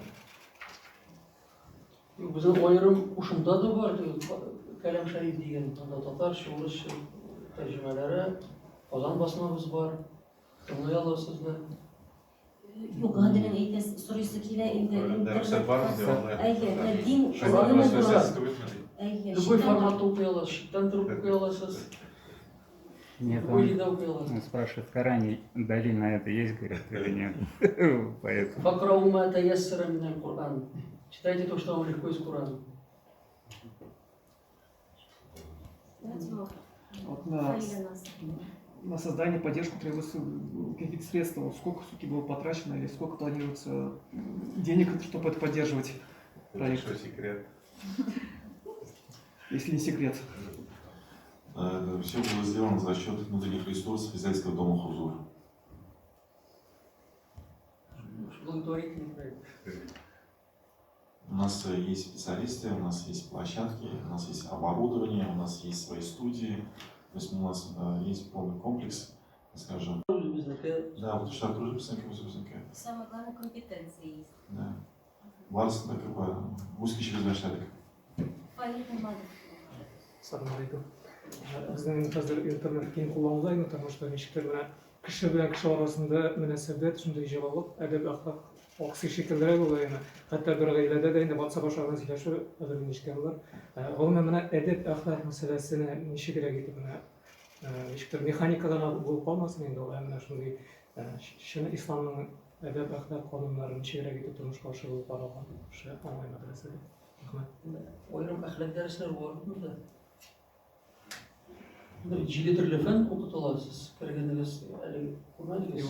Юк, безнең аерым кушымта да бар, Кәлам Шәриф дигән, анда татарча, урысча тәрҗемәләре, Казан басмабыз бар. Тыңлый аласыз да. Юк, Гаделнең әйтәсе, сорыйсы килә инде. Рөхсәт бармы дип онлайн? Әйе, дин Шайтан вәсвәсәсе түгелме ди? Әйе. Любой форматта укый аласыз, читтән торып укый аласыз. Нет, Любой илдә укый аласыз. он спрашивает, в Коране далиль на это есть, говорит, или нет? Поэтому. Факрау ма таяссара миналь Коран. Читайте то, что вам легко из Корана. Вот на создание, поддержку требуется какие-то средства. Вот сколько все-таки было потрачено или сколько планируется денег, чтобы это поддерживать проект? Это что, секрет? Если не секрет. Это все было сделано за счет внутренних ресурсов издательского дома «Хузур». Благотворительный проект. У нас есть специалисты, у нас есть площадки, у нас есть оборудование, у нас есть свои студии. То есть у нас есть полный комплекс, скажем. Да, вот штат Рузбесники. Самое главное, компетенции есть. Да. Барысы да как бы узкий через штатик. Фаил Гыймадов. Ассаламу алейкум. Безнең хәзер интернет киң кулланыла инде, потому что ничектер менә кеше белән кеше арасында мөнәсәбәт, шундый җылылык, әдәп, әхлак аксый шикеллерәк була инде. Хәтта бер гаиләдә дә инде WhatsApp аша гына сөйләшү хәзер нечкә булыр. Гомумән, менә әдәп, әхлак мәсьәләсенә ничегрәк итеп менә ничектер механика гына булып калмасын инде ул, ә менә шундый чын исламның әдәп, әхлак кануннарын ничегрәк итеп тормышка ашыру каралган шушы онлайн мәдрәсәдә. Рәхмәт. Аерым әхлак дәресләре бар монда. 7 төрле фән укытыла, сез кергәнегез әле күрмәдегез.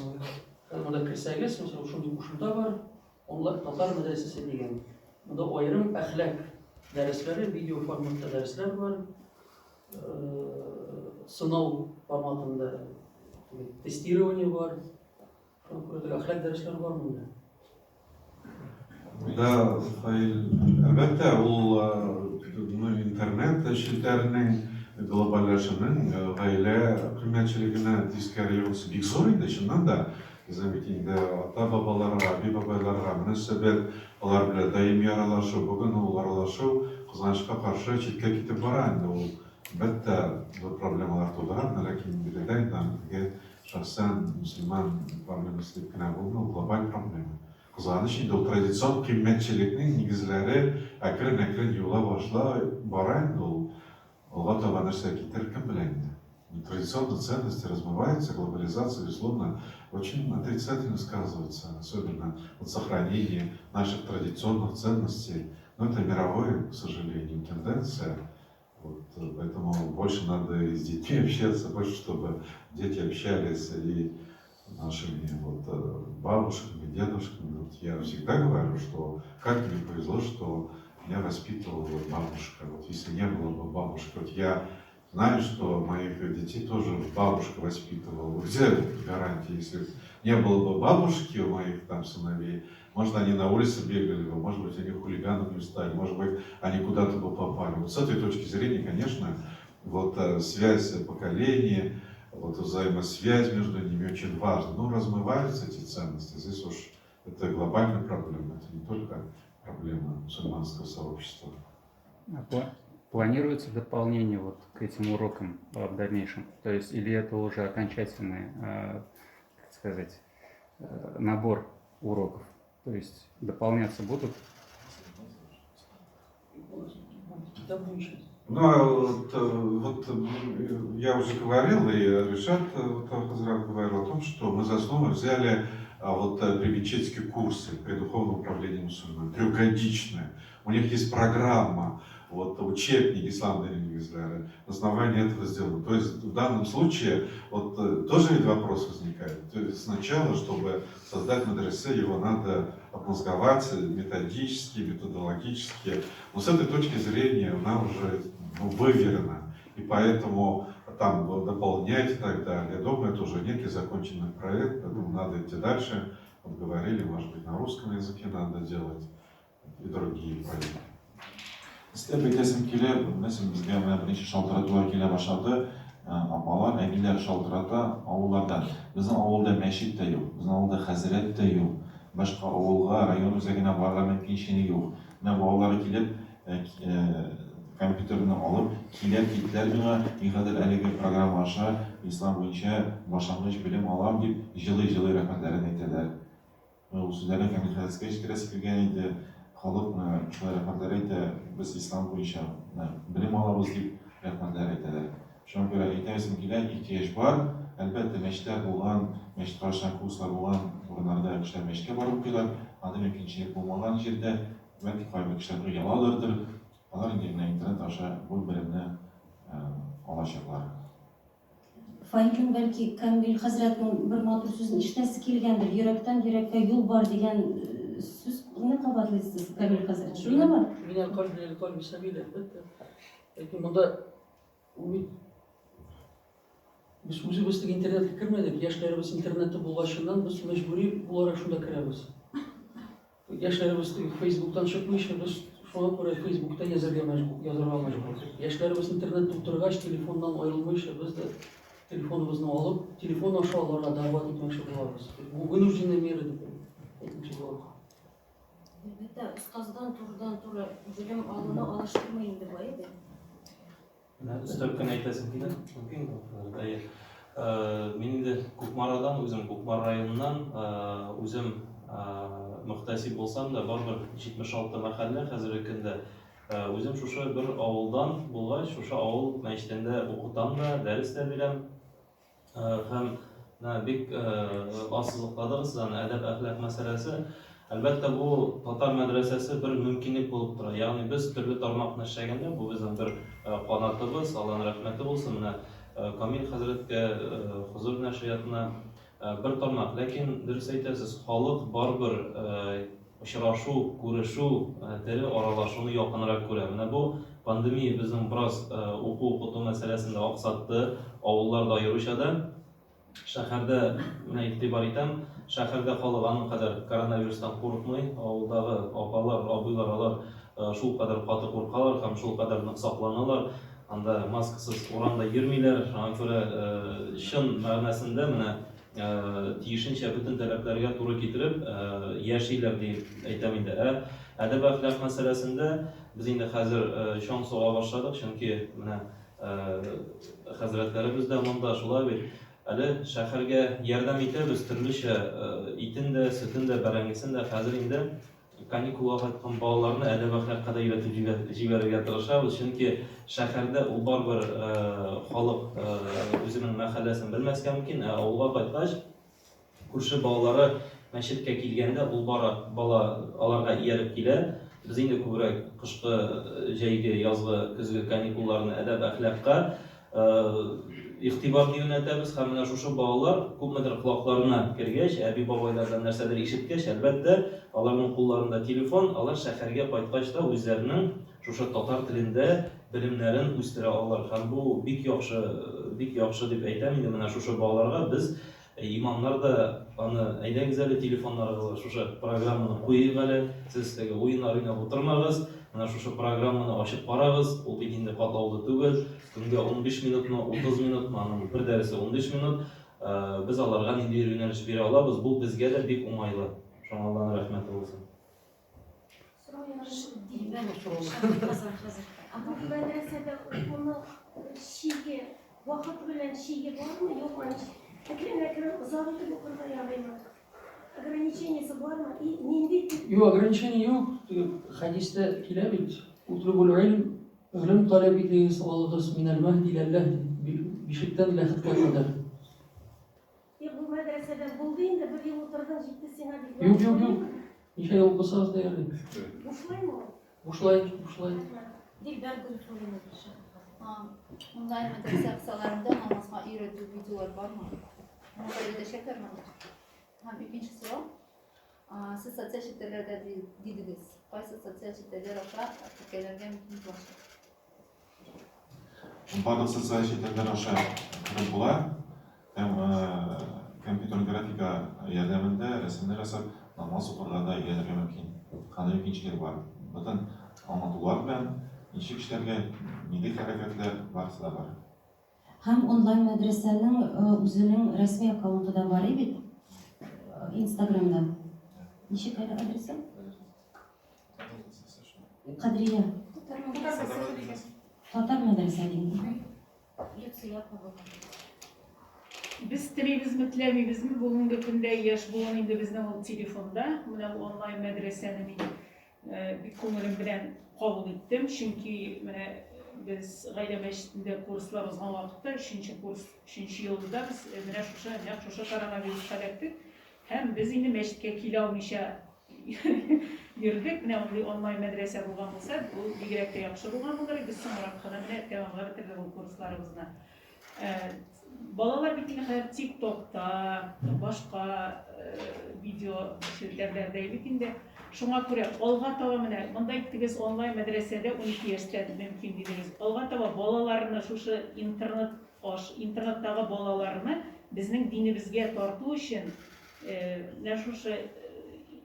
Монда керсәгез, мәсәлән, шундый кушымта бар, онлайн татар мәдрәсәсе дигән. Монда аерым әхлак дәресләре, видео форматта дәресләр бар. Сынау форматында тестирование бар. Шуңа күрә әхлак дәресләре бар монда. Да, Фаил, әлбәттә, ул интернет челтәренең глобальләшүнең гаилә кыйммәтчелегенә тискәре йогынтысы бик зур инде, чыннан да. Безнең бит инде ата-бабаларга, әби-бабайларга мөнәсәбәт, алар белән даими аралашу, бүген ул аралашу, кызганычка каршы, читкә китеп бара инде ул. Әлбәттә, зур проблемалар тудыра, менә ләкин биредә инде аны теге шәхсән мөселман проблемасы дип кенә булмый, ул глобаль проблема. Кызганыч инде, ул традицион кыйммәтчелекнең нигезләре әкрен-әкрен юыла башлай бара инде ул. Алга таба нәрсә китер, кем белә инде. Традиционные ценности размываются, глобализация, безусловно, очень отрицательно сказывается, особенно вот сохранение наших традиционных ценностей. Но это мировая, к сожалению, тенденция. Вот, поэтому больше надо и с детьми общаться, больше, чтобы дети общались и нашими вот бабушками, дедушками. Вот я всегда говорю, что как мне повезло, что меня воспитывала вот бабушка. Вот если не было бы бабушки, вот я знаю, что моих детей тоже бабушка воспитывала. Где гарантия, если не было бы бабушки у моих там сыновей, может, они на улице бегали бы, может быть, они хулиганами стали, может быть, они куда-то бы попали. Вот с этой точки зрения, конечно, вот связь поколений, вот взаимосвязь между ними очень важна. Но размываются эти ценности. Здесь уж это глобальная проблема, это не только проблема мусульманского сообщества. А планируется дополнение вот к этим урокам в дальнейшем? То есть или это уже окончательный, как сказать, набор уроков? То есть дополняться будут? Ну, а вот, я уже говорил, и Ришат вот, Хазрат говорил о том, что мы за основу взяли вот примечетские курсы при духовном управлении мусульман, трехгодичные. У них есть программа, вот, учебник ислам на основании этого сделано. То есть в данном случае вот, тоже ведь вопрос возникает. То есть сначала, чтобы создать мадресе, его надо обмозговать методически, методологически. Но с этой точки зрения она уже, ну, выверена. И поэтому там дополнять и так далее. Я думаю, это уже некий законченный проект, поэтому надо идти дальше. Вот говорили, может быть, на русском языке надо делать и другие проекты. Өстәп әйтәсем килә, мәсәлән, безгә менә берничә шалтыратулар килә башлады. Апалар, әбиләр шалтырата авыллардан. Безнең авылда мәчет тә юк, безнең авылда хәзрәт тә юк. Башка авылга, район үзәгенә барырга мөмкинчелеге юк. Менә балалары килеп, компьютерны алып, килә киттеләр миңа, мин хәзер әлеге программа аша ислам буенча башлангыч белем алам дип, җылый-җылый рәхмәтләрен әйтәләр. Ул сүзләрне Камил хәзрәткә җиткерәсе килгән иде. Халык менә шулай рәхмәтләр әйтә, без ислам буенча менә белем алабыз дип рәхмәтләр әйтәләр. Шуңа күрә әйтәсем килә, ихтыяҗ бар. Әлбәттә, мәчетләр булган, мәчет каршында курслар булган урыннарда кешеләр мәчеткә барып укыйлар. Андый мөмкинчелек булмаган җирдә, бәлки кайбер кешеләр оялалардыр. Алар инде менә интернет аша бу белемне алачаклар. Фаилнең бәлки Камил хәзрәтнең бер матур сүзен ишетәсе килгәндер, йөрәктән йөрәккә юл бар дигән сүзне кабатлыйсыз, Камил хәзрәт. Шунымы? Минәл кальби иләл кальби сәбил, әлбәттә. Ләкин монда ул бит без үзебез теге интернетка кермәдек, яшьләребез интернетта булгачыннан без мәҗбүри буларак шунда керәбез. Яшьләребез теге Фейсбуктан чыкмыйча, без шуңа күрә Фейсбукта язарга мәҗбүр, язарга мәҗбүр. Яшьләребез интернетта утыргач, телефоннан аерылмыйча, без дә телефоныбызны алып, телефон аша аларга дәгъват итмәкче булабыз. Бу вынужденная мера дип әйтмәкче булабыз. Әлбәттә, остаздан турыдан-туры белем алуны алыштырмый инде бу, әйе бит? Менә өстәп кенә әйтәсем килә. Мөмкинме? Әйе. Мин инде Кукмарадан, үзем Кукмара районыннан, үзем мөхтәсиб булсам да, барыбер 76 мәхәллә хәзерге көндә. Үзем шушы бер авылдан булгач, шушы авыл мәчетендә укытам да, дәрес тә бирәм. Һәм менә бик ассызыкладыгыз сез аны, әдәп-әхлак мәсьәләсе. Әлбәттә, бу татар мәдрәсәсе бер мөмкинлек булып тора. Ягъни без төрле тармакны эшләгәндә, бу безнең бер канатыбыз, Алланың рәхмәте булсын, менә Камил хәзрәткә, Хозур нәшриятына бер тармак. Ләкин дөрес әйтәсез, халык барыбер Очрашу, күрешү, тере аралашуны якынрак күрә. Менә бу пандемия безнең бераз уку-укыту мәсьәләсен дә аксатты, авылларда аеруча да. Шәһәрдә, менә игътибар итәм, шәһәрдә халык аның кадәр коронавирустан курыкмый, авылдагы апалар, абыйлар, алар шулкадәр каты куркалар һәм шулкадәр нык сакланалар. Анда маскасыз урамда йөрмиләр, шуңа күрә чын мәгънәсендә менә тиешенчә бөтен таләпләргә туры китереп яшиләр дип әйтәм инде. Ә әдәп-әхлак мәсьәләсендә без инде хәзер чаң суга башладык, чөнки менә хәзрәтләребез дә монда, шулай бит. Әле шәһәргә ярдәм итәбез төрлечә, итен дә, сөтен дә, бәрәңгесен дә. Хәзер инде каникулга кайткан балаларны әдәп-әхлакка да өйрәтеп җибәрергә тырышабыз, чөнки шәһәрдә ул барыбер халык үзенең мәхәлләсен белмәскә мөмкин, ә авылга кайткач, Күрше балалары мәчеткә килгәндә, ул бара, бала аларга ияреп килә. Без инде күбрәк кышкы, җәйге, язгы, көзге каникулларны әдәп-әхлакка игътибарны юнәлтәбез һәм менә шушы балалар күпмедер колакларына кергәч, әби-бабайлардан нәрсәдер ишеткәч, әлбәттә, аларның кулларында телефон, алар шәһәргә кайткач та үзләренең шушы татар телендә белемнәрен үстерә алалар. Һәм бу бик яхшы, бик яхшы дип әйтәм инде менә шушы балаларга без Имамнар да аны, әйдәгез әле телефоннарыгызга шушы программаны куйыйк әле, сез теге уеннар уйнап утырмагыз, менә шушы программаны ачып карагыз, ул бит инде катлаулы түгел, көнгә 15 минутмы, 30 минутмы, аның бер дәресе 15 минут, без аларга ниндидер юнәлеш бирә алабыз, бу безгә дә бик уңайлы. Шуңа Алланың рәхмәте булсын. Мәдрәсәдә укуның чиге, вакыт белән чиге бармы, юкмы? Әкрен-әкрен озак итеп укырга ярыймы? Ограничениесе бармы? И нинди тип? Юк, ограничение юк. Теге хәдистә килә бит. Утлубул гыйлм, гыйлем таләп итегез, алыгыз минәл мәһди иләл ләһд, бишектән ләхеткә кадәр. Юк, бу мәдрәсәдә булды инде, бер ел утырдың, җитте сиңа дип. Юк, юк, юк. Ничә ел укысагыз да ярый. Бушлаймы ул? Бушлай, бушлай. Дилбәр Гөлфуллина Онлайн мәдрәсә кысаларында намазга өйрәтү видеолар бармы? Монда өйрәтәчәкләрме? Һәм икенче сорау. Сез социаль челтәрләрдә дидегез. Кайсы социаль челтәрләр аша теркәлергә мөмкин булачак? Барлык социаль челтәрләр аша кереп була һәм компьютер графика ярдәмендә рәсемнәр ясап намаз укырга да өйрәнергә мөмкин. Андый мөмкинчелек бар. Бөтен аңлатулар белән ничек эшләргә, нинди хәрәкәтләр, барысы да бар. Һәм онлайн мәдрәсәнең үзенең рәсми аккаунты да бар бит Инстаграмда. Ничек әле адресы? Кадрия. Татар мәдрәсә дигән. Люция Павлова. Без телибезме, теләмибезме, бүгенге көндә яшь буын инде безнең ул телефонда. Менә бу онлайн мәдрәсәне мин бик күңелем белән кабул иттем, чөнки менә без гаилә мәчетендә курслар узган вакытта, өченче курс, өченче елында без менә шушы, нәкъ шушы коронавируска эләктек. Һәм без инде мәчеткә килә алмыйча йөрдек. Менә мондый онлайн мәдрәсә булган булса, ул бигрәк тә яхшы булган булыр иде. Без соңрак кына менә тәмамлап бетердек ул курсларыбызны. Балалар бит инде хәзер ТикТокта, башка видео челтәрләрдә бит инде. Шуңа күрә алга таба менә монда әйттегез, онлайн мәдрәсәдә 12 яшьтән мөмкин дидегез. Алга таба балаларны шушы интернет аш, интернеттагы балаларны безнең динебезгә тарту өчен Менә шушы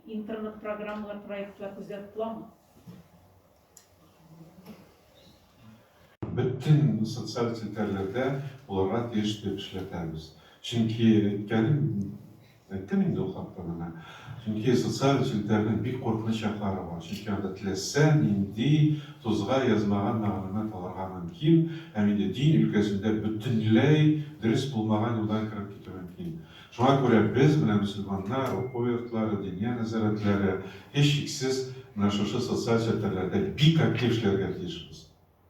интернет программалар, проектлар күздә тотыламы? Бөтен социаль челтәрләрдә булырга тиеш дип эшләтәбез. Чөнки әйткәнем, әйттем инде ул хакта менә. Чөнки социаль челтәрнең бик куркыныч яклары бар. Чөнки анда теләсә нинди тузга язмаган мәгълүмат алырга мөмкин һәм инде дин өлкәсендә бөтенләй дөрес булмаган юлдан кереп китү мөмкин. Шуңа күрә без, менә мөселманнар, уку йортлары, диния нәзарәтләре, һичшиксез, менә шушы социаль челтәрләрдә бик актив эшләргә тиешбез.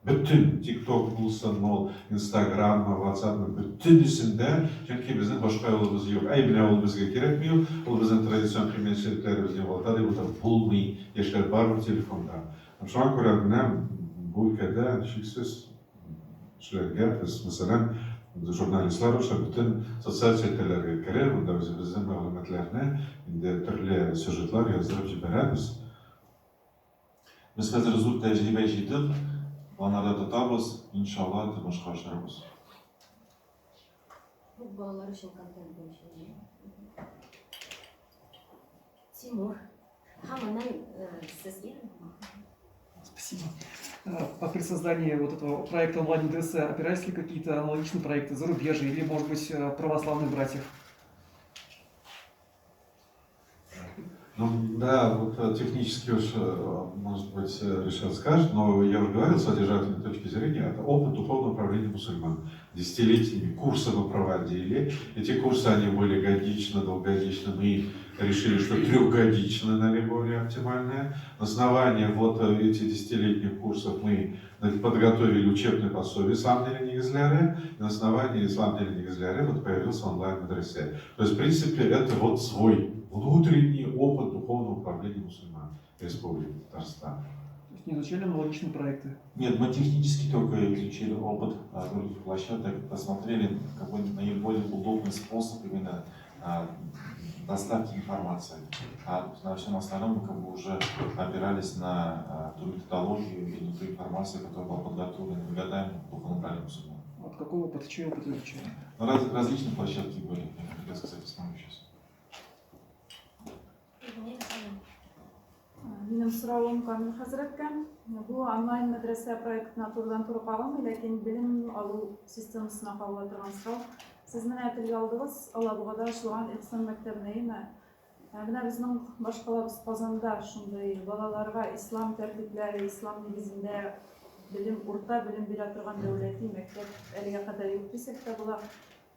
Бөтен, ТикТок булсынмы ул, Инстаграммы, Ватсапмы, бөтенесендә, чөнки безнең башка юлыбыз юк. Әй, менә ул безгә кирәкми ул, ул безнең традицион кыйммәтчелекләребезне югалта дип утырып булмый, яшьләр барыбер телефонда. Һәм шуңа күрә менә бу өлкәдә, һичшиксез, Эшләргә без, мәсәлән, журналистлар аша бөтен социаль челтәрләргә кереп, анда үзебезнең мәгълүматларны инде төрле сюжетлар яздырып җибәрәбез. Без хәзер зур тәҗрибә җыйдык, планнарда тотабыз, иншалла, тормышка ашырырбыз. Бу балалар өчен контент буенча. Тимур, һәм аннан сезгә. Спасибо. А при создании вот этого проекта онлайн-ДС опирались ли какие-то аналогичные проекты зарубежья или, может быть, православных братьев? Ну да, вот технически уж, может быть, Ришат скажет, но я уже говорил, с содержательной точки зрения, это опыт духовного управления мусульман. Десятилетиями курсы мы проводили. Эти курсы, они были годично, долгогодично. Мы решили, что трехгодично наиболее оптимальное. На основании вот этих десятилетних курсов мы подготовили учебное пособие «Ислам тели нигезләре». И на основании «Ислам тели нигезләре» вот появился онлайн-медресе. То есть, в принципе, это вот свой внутренний опыт духовного управления мусульман Республики Татарстан. То есть не изучали аналогичные проекты? Нет, мы технически только изучили опыт других площадок, посмотрели, какой наиболее удобный способ именно доставки информации. А на всем остальном мы как бы уже опирались на ту методологию и на ту информацию, которая была подготовлена годами духовным управлением мусульман. Вот какой опыт, чей опыт изучали? Ну, различные площадки были, я хотел сказать, не сейчас. Минем соравым Камил хәзрәткә. Бу онлайн мәдрәсә проектына турыдан-туры кагылмый, ләкин белем алу системасына кагыла торган сорау. Сез менә телгә алдыгыз, Алабугада ачылган Ихсан мәктәбенә, әйеме? Ә менә безнең башкалабыз Казанда шундый балаларга ислам тәртипләре, ислам нигезендә белем, урта белем бирә торган дәүләти мәктәп әлегә кадәр юк дисәк тә була.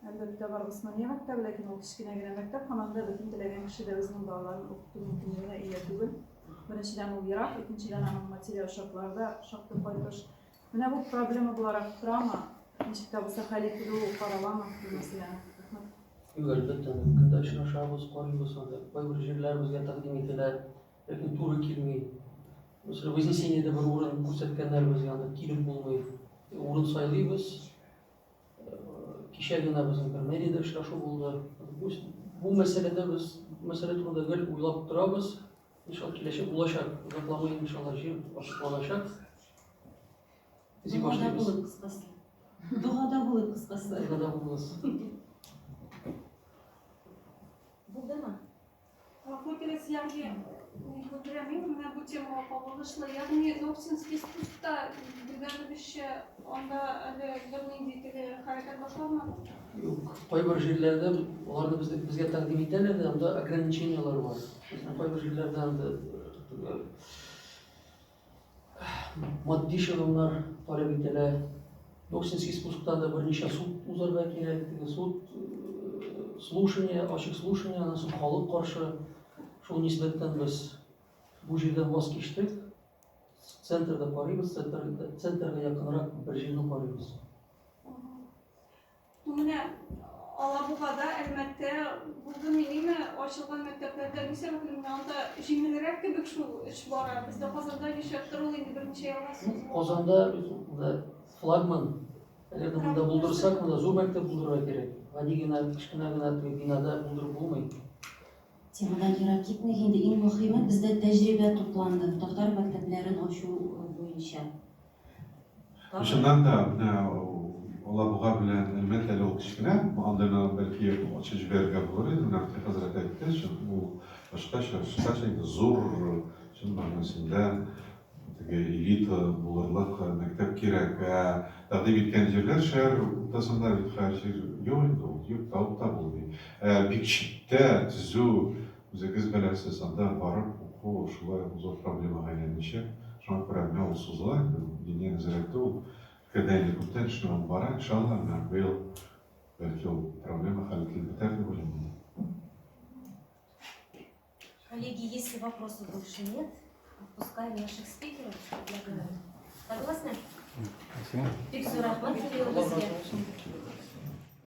Әлбәттә, бар Госмания мәктәбе, ләкин ул кечкенә генә мәктәп һәм анда бөтен теләгән кеше дә үзенең балаларын укыту мөмкинлегенә ия түгел. Беренчедән, ул ерак, икенчедән, аның материаль шартлары да шактый кайтыш. Менә бу проблема буларак торамы? Ничек тә булса хәл ителү караламы бу мәсьәләнең? Рәхмәт. Юк, әлбәттә, көн дә очрашабыз, карыйбыз анда. Кайбер җирләр безгә тәкъдим ителә, ләкин туры килми. Мәсәлән, Вознесениедә бер урын күрсәткәннәр безгә, анда килеп булмый. Урын сайлыйбыз. Кичә генә безнең бер мэриядә очрашу булды. Бу мәсьәләдә без мәсьәлә турында гел уйлап торабыз. Иншалла киләчәк булачак. Озакламый иншалла җир ачыкланачак. Эзи башлыйбыз. Догада булыйк кыскасы. Догада булыйк кыскасы. Догада булыгыз. Булдымы? Гафу итегез, ягъни мин бүлдерәм, мин менә бу темага кагылышлы, ягъни Ногтинский спускта белгәнебезчә, анда әле бернинди теге хәрәкәт башланмады. Юк, кайбер җирләрдә аларны безгә, безгә тәкъдим итәләр дә, анда ограничениеләр бар. Мәсәлән, кайбер җирләрдә анда теге матди чыгымнар таләп ителә. Ногтинский спускта да берничә суд узарга кирәк, теге суд слушание, ачык слушание, аннан соң халык каршы. Шул нисбәттән без бу җирдән ваз кичтек. Центрда карыйбыз, центрда, центрга якынрак бер җирне карыйбыз. Ну, менә Алабугада, Әлмәттә булды минеме ачылган мәктәпләрдә ни сәбәпле менә анда җиңелрәк кебек шул эш бара. Бездә Казанда нишләптер ул инде берничә елга сузыла. Казанда монда флагман. Әгәр дә монда булдырсак, монда зур мәктәп булдырырга кирәк. Гади генә, кечкенә генә теге бинада булдырып булмый. Темадан ерак китмик инде, иң мөхиме, бездә тәҗрибә тупланды татар мәктәпләрен ачу буенча. Чыннан да, менә Алабуга белән Әлмәт әле ул кечкенә, андыйны бәлки ачып җибәрергә булыр иде. Менә Мөфти хәзрәт әйтте, чын ул башкача, башкача инде зур, чын мәгънәсендә теге элита булырлык мәктәп кирәк. Ә тәкъдим иткән җирләр шәһәр уртасында бит хәер җир юк инде ул, юк, табып та булмый. Ә бик читтә төзү Үзегез беләсез, анда барып уку шулай ук зур проблемага әйләнәчәк. Шуңа күрә менә ул сузыла инде, Диния нәзарәте ул өлкәдә инде күптән эшне алып бара. Иншалла, менә быел бәлки ул проблема хәл ителеп бетәр дип уйлыйм инде. Коллеги, если вопросов больше нет, отпускаем наших спикеров, предлагаю. Согласны? Спасибо. Бик зур рәхмәт, Кирилл, безгә.